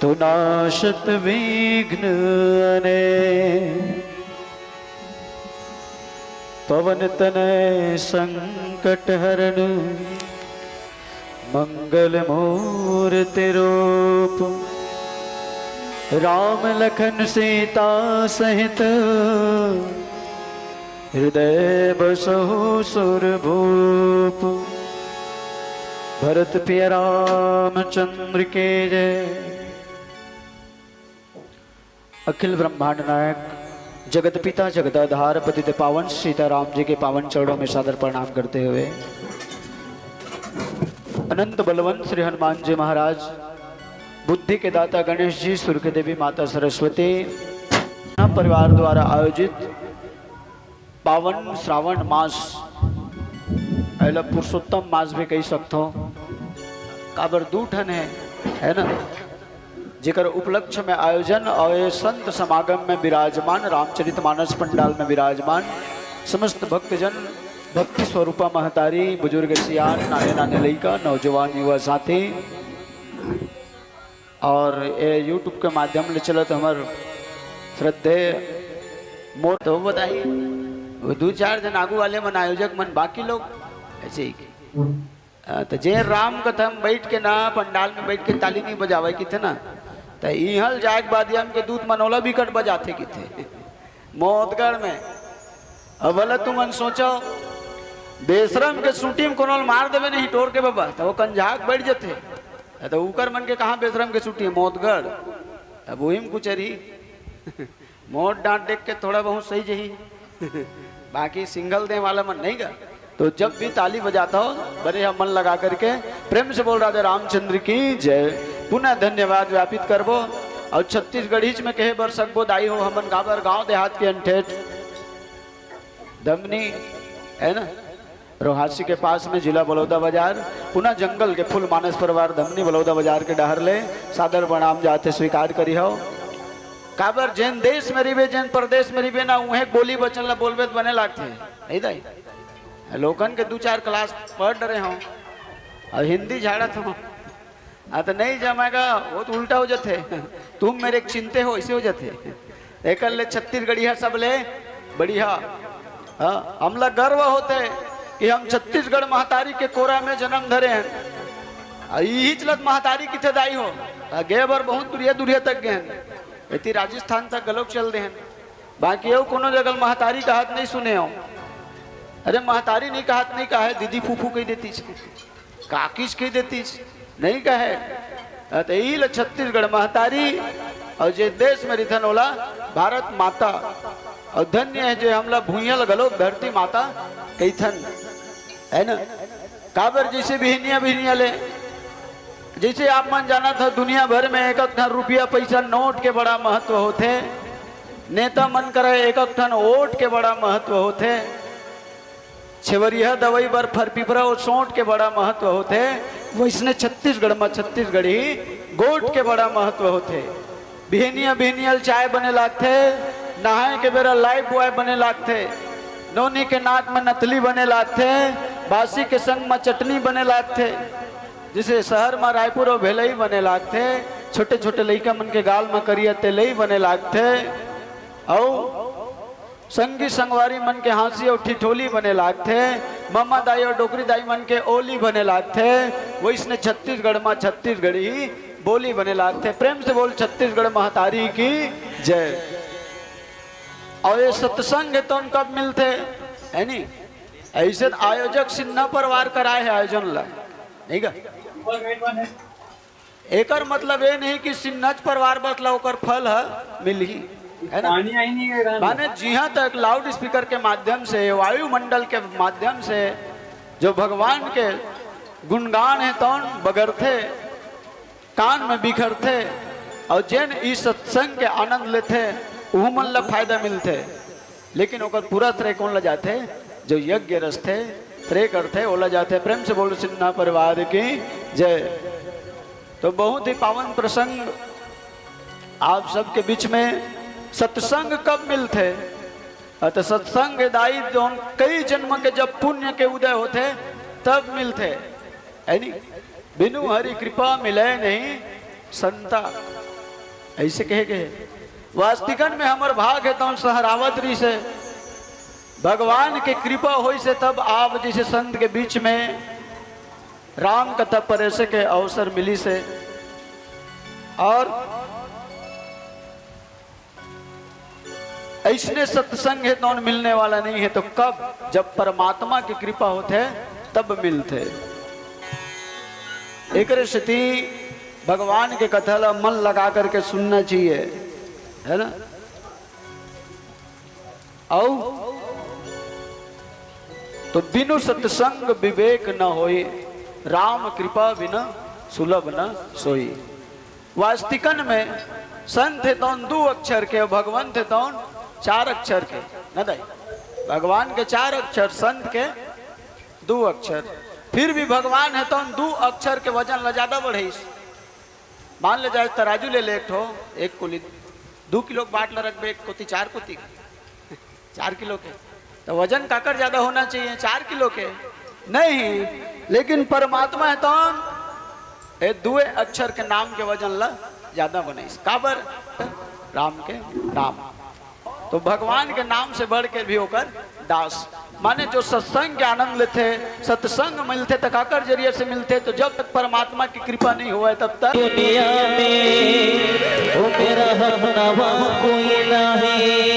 तो नाशत विघ्न अनेक। पवन तनय संकट हरण, मंगल मूर्ति रूप। राम लखन सीता सहित, हृदय बसहु सुर भूप। भरत प्रिय रामचंद्र के जय। अखिल ब्रह्मांड नायक, जगत पिता, जगदाधार, पतित पावन सीताराम जी के पावन चरणों में सादर प्रणाम करते हुए, अनंत बलवंत श्री हनुमान जी महाराज, बुद्धि के दाता गणेश जी, सुर के देवी माता सरस्वती, परिवार द्वारा आयोजित पावन श्रावण मास, एला पुरुषोत्तम मास भी कहि सकथो, काबर दू ठन हे, है ना, जेकर उपलक्ष्य में आयोजन और ये संत समागम में विराजमान, रामचरित मानस पंडाल में विराजमान समस्त भक्तजन, भक्ति स्वरूपा महतारी, बुजुर्ग सियान, नाने नाने लइका, नौजवान युवा साथी, और ये YouTube के माध्यम ले चलत हमर श्रद्धेय मोर तो बताई, वो दू चार जन आगू वाले मन, आयोजक मन, बाकी लोग ऐसे ही के। आ, तो जे राम कथा में बैठ के ना, पंडाल में बैठ के ताली नहीं बजावे किथे ना, तो इहल जाए के बाद ये हमके दूत मनोला बिकट बजाथे किथे। मौतगढ़ में। अब भला तुमन सोचो, बेशरम के सूटी में कोनो ल मार देवे नहीं टोर के बाबा, तो वो कंझाक बैठ जथे। तो उकर मन के कहाँ बेशरम के सूटी है, मौतगढ़। अब वही में कुछ रही। मोट डांट देख के थोड़ा बहुत सही जही। बाकी सिंगल दे वाला मन नहीं गा। तो जब भी ताली बजाता हो, बने हम मन लगा करके प्रेम से बोल राधे रामचंद्र की जय। पुनः धन्यवाद ज्ञापित करबो। और छत्तीसगढ़ीच में कहे बर सकबो दाई हो, हमन काबर गांव देहात के अंठेठ धमनी, है ना, रोहासी के पास में जिला बलौदा बाजार, पुनः जंगल के फूल मानस परिवार धमनी बलौदा बाजार के डहर ले सादर प्रणाम जाथे स्वीकार करी हो। काबर जेन देश में रहिबे, जेन प्रदेश में रहिबे ना, उहें बोली वचन ला बोलबे त बने लागथे, नहीं दाई? लोगन के दू चार क्लास पढ़ डरे हो और हिंदी झाड़त हो, हाँ, तो नहीं जमेगा, वो तो उल्टा हो जाते। तुम मेरे चिंते हो, ऐसे हो जाते। एकर ले छत्तीसगढ़िया सब ले बढ़िया। हाँ, हमला गर्व होते कि हम छत्तीसगढ़ महतारी के कोरा में जन्म धरे हन। अउ इही चलत महतारी किथे दाई हो, अ, गे बर बहुत दुरिया दुरिया तक गे हन, एती राजस्थान तक घलोक चल दे हन। बाकी अउ कोनो जगह महतारी कहत नहीं सुने हो। अरे महतारी नहीं कहत नहीं काहे, दीदी फूफू कह देती छे। काकीच कह देतीस, नहीं कहे। त इही ल छत्तीसगढ़ महतारी, अउ जे देश में रिथन ओला भारत माता। अउ धन्य हे जे हमला भुइयां ल घलोक धरती माता कहिथन, है ना? काबर जैसे बिहनिया बिहनिया ले, जैसे आप मन जानत हो, दुनिया भर में एक एक ठन रुपया पैसा नोट के बड़ा महत्व होथे, नेता मन करा एक एक ठन वोट के बड़ा महत्व होथे। छेवरिया दवई बर फरपिपरा अउ सोंठ के बड़ा महत्व होथे, वइसने छत्तीसगढ़ म छत्तीसगढ़ी गोठ के बड़ा महत्व होथे। बिहनिया बिहनिया ल चाय बने लागथे, नहाए के बेरा लाइफ बॉय बने लागथे, नोनी के नाक में नथली बने लागथे, बासी के संग म चटनी बने लागथे। जैसे शहर म रायपुर अउ भेलई बने लागथे, छोटे छोटे लइका मन के गाल म करिया तेलई बने लागथे। अउ संगी संगवारी मन के हाँसी अउ ठिठोली बने लागथे, ममा दाई अउ डोकरी दाई मन के ओली बने लागथे, वइसने छत्तीसगढ़ म छत्तीसगढ़ी बोली बने लागथे। प्रेम से बोल छत्तीसगढ़ महतारी की जय। अउ ये सत्संग हे तौन कब मिलथे, है नी? अइसे त आयोजक सिन्हा परिवार कराए हे आयोजन ला, नहीं गा? एकर मतलब ये नहीं कि सिन्हच परिवार बस ला ओकर फल ह मिलही, है ना? पानी आई नहीं है, माने जिहाँ तक लाउड स्पीकर के माध्यम से, वायुमंडल के माध्यम से जो भगवान के गुणगान हे तौन बगरथे, कान में बिखरथे, अउ जेन ई सत्संग के आनंद लेथे, उहू मन ला फायदा मिलथे। लेकिन ओकर पूरा श्रेय कोन ला जाथे? जो यज्ञ रचथे, श्रेय करथे, ओला जाथे। प्रेम से बोल सिन्हा परिवार की जय। तो बहुत ही पावन प्रसंग आप सबके बीच में। सत्संग कब मिलथे? अ, तो सत्संग दाई जौन कई जन्म के जब पुण्य के उदय होथे, तब मिलथे, है नी? बिनु हरि कृपा मिले नहीं संता, ऐसे कहे गए। वास्तिकन में हमर भाग हे तौन सहरावत रहिसे, भगवान के कृपा होइसे तब आप जैसे संत के बीच में राम कथा परेसे के अवसर मिलिसे। और ऐसने सत्संग हे तौन मिलने वाला नहीं है, तो कब? जब परमात्मा की कृपा होथे तब मिलथे। एकरे सेती भगवान के कथा ला मन लगा करके सुनना चाहिए, है ना? अउ तो बिनु सत्संग विवेक न होई, राम कृपा बिना सुलभ न सोई। वास्तिकन में संत हे तौन दू अक्षर के, भगवंत हे तौन चार अक्षर के, न दाई? भगवान के चार अक्षर, संत के दू अक्षर। फिर भी भगवान हे तौन दू अक्षर के वजन ला ज्यादा बढ़ाइस। मान ले जाए तराजू ले ले एक ठो, एक कुली दू किलो के बाट ला रखबे, एक कोती चार कोती। चार किलो के। तो वजन काकर ज्यादा होना चाहिए? चार किलो के नहीं, लेकिन परमात्मा हे तौन ए दुए अक्षर के नाम के वजन ला ज्यादा बनाइस। काबर? राम के नाम। तो भगवान के नाम से बढ़ के भी ओकर दास, माने जो सत्संग के आनंद लेथे, सत्संग मिलथे, त काकर जरिए से मिलथे? तो जब तक परमात्मा की कृपा नहीं होवे, तब तक। दुनिया में वो मेरा हम नवा कोई नहीं,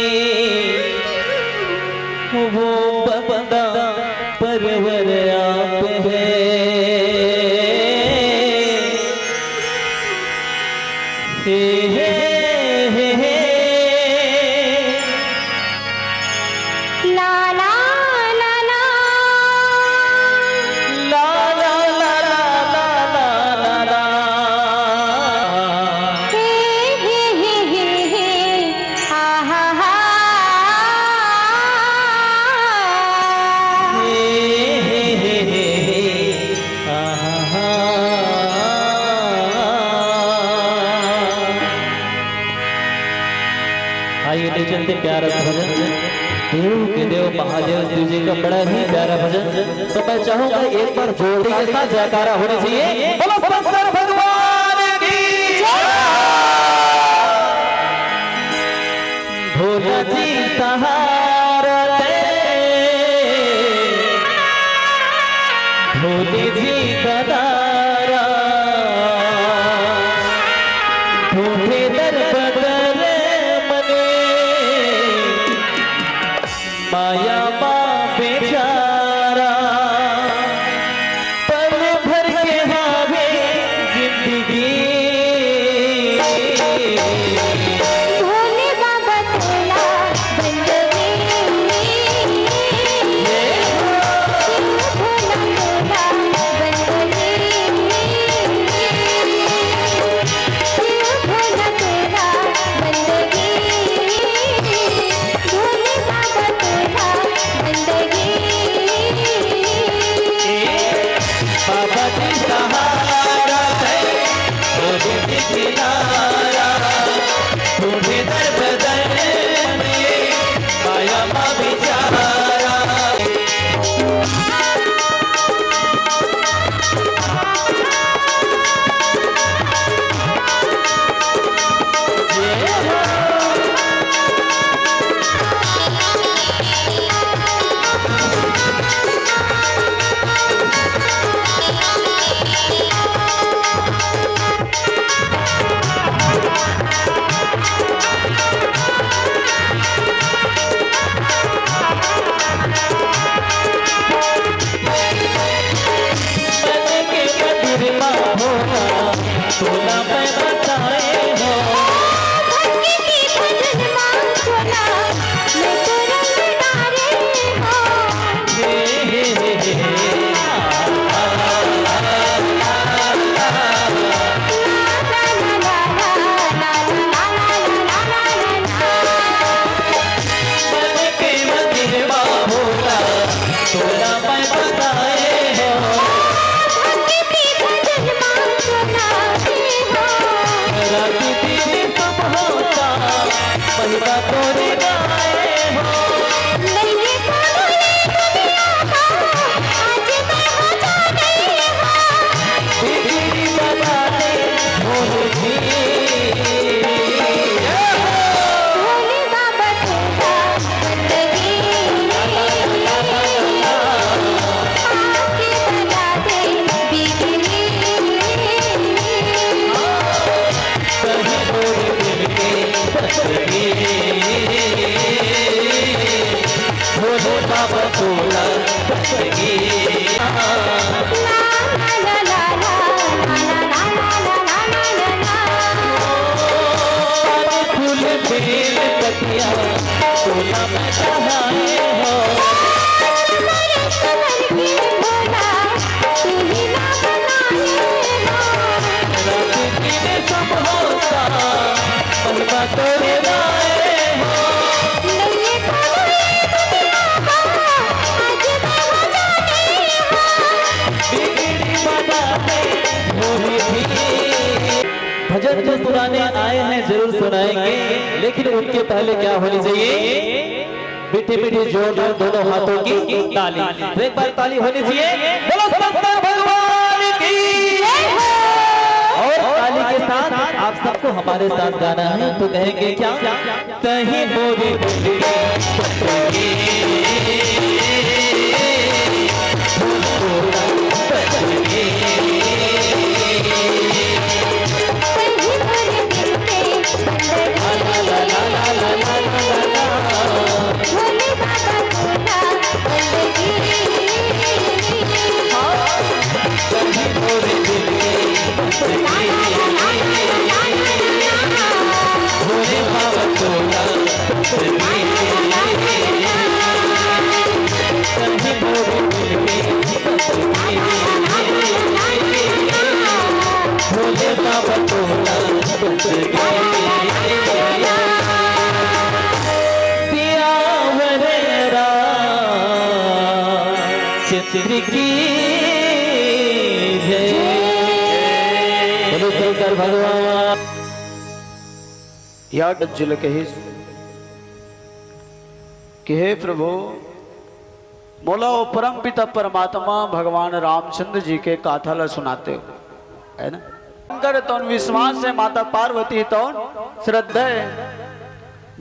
वो बंदा परवर आप है। हे, हे, हे, हे। ला, ला, ला, ला। ला, ला, ला, ला। हे, हे, हे, हे, हे। आ, हा, हा। हे, हे, हे, हे, हे। आइए, ले चलते प्यारा भजन, देव के देव महादेव शिव जी का बड़ा ही प्यारा भजन। तो मैं चाहूंगा एक बार जोर के साथ जयकारा होना चाहिए। बोलो शंकर भगवान की जय। भोला जी सहारा दे। मोदी जी का नारा, ढूंढे दर बदर मने, माया मा बेचारा, पल भर के हावे जिंदगी। भोले बाबा तोला बंदगी, शिव भोला तोला बंदगी, शिव भोला तोला बंदगी, भोले बाबा तोला बंदगी। बाबा जी सहारा है, मोदी जी किनारा, ढूंढे दर बदर में, माया मा बेचारा। मन के मंदिर मा भोला, तोला मैं बसाए हो। भक्ति की भजन मा चोला, मैं तो रंग डारे हो। हे, हे, हे, हे। मन के मंदिर मा भोला, तोला मैं बताए हो। भक्ति भजन मा चोला हो। रात दिन सब होता, महिमा तोरे गाए हो। नइये कोनो ये दुनिया मा, आज मैं हो जाने हो। बिगड़ी बना दे मोर जी। भोले बाबा तोला बंदगी, आके बना दे बिगड़ी। कहीं मोर दिल के बंदगी, भोले बाबा तोला बंदगी। फूल बेल पतिया, तोला मैं चढ़ाए हो। रात दिन सब होता, महिमा तोरे गाए हो। बिगड़ी बना दे मोर जी। भजन तो सुनाने आए हैं, जरूर सुनाएंगे, लेकिन उनके पहले क्या होनी चाहिए? मीठी मीठी जोरदार दोनों हाथों की ताली। तो एक बार ताली होनी चाहिए। बोलो शंकर भगवान की। और ताली के साथ आप सबको हमारे साथ गाना है, तो कहेंगे क्या? कहीं मोरी सियावर रामचंद्र की जय। बोलो शंकर भगवान। याद जिल कहिस कि हे प्रभु, मोला ओ परम पिता परमात्मा भगवान रामचंद्र जी के गाथा ला सुनाते हो, है ना? शंकर तौन विश्वास है, माता पार्वती तौन श्रद्धा है,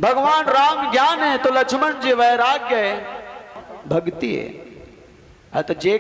भगवान राम ज्ञान है, तो लक्ष्मण जी वैराग्य है, भक्ति है। हाँ, तो जे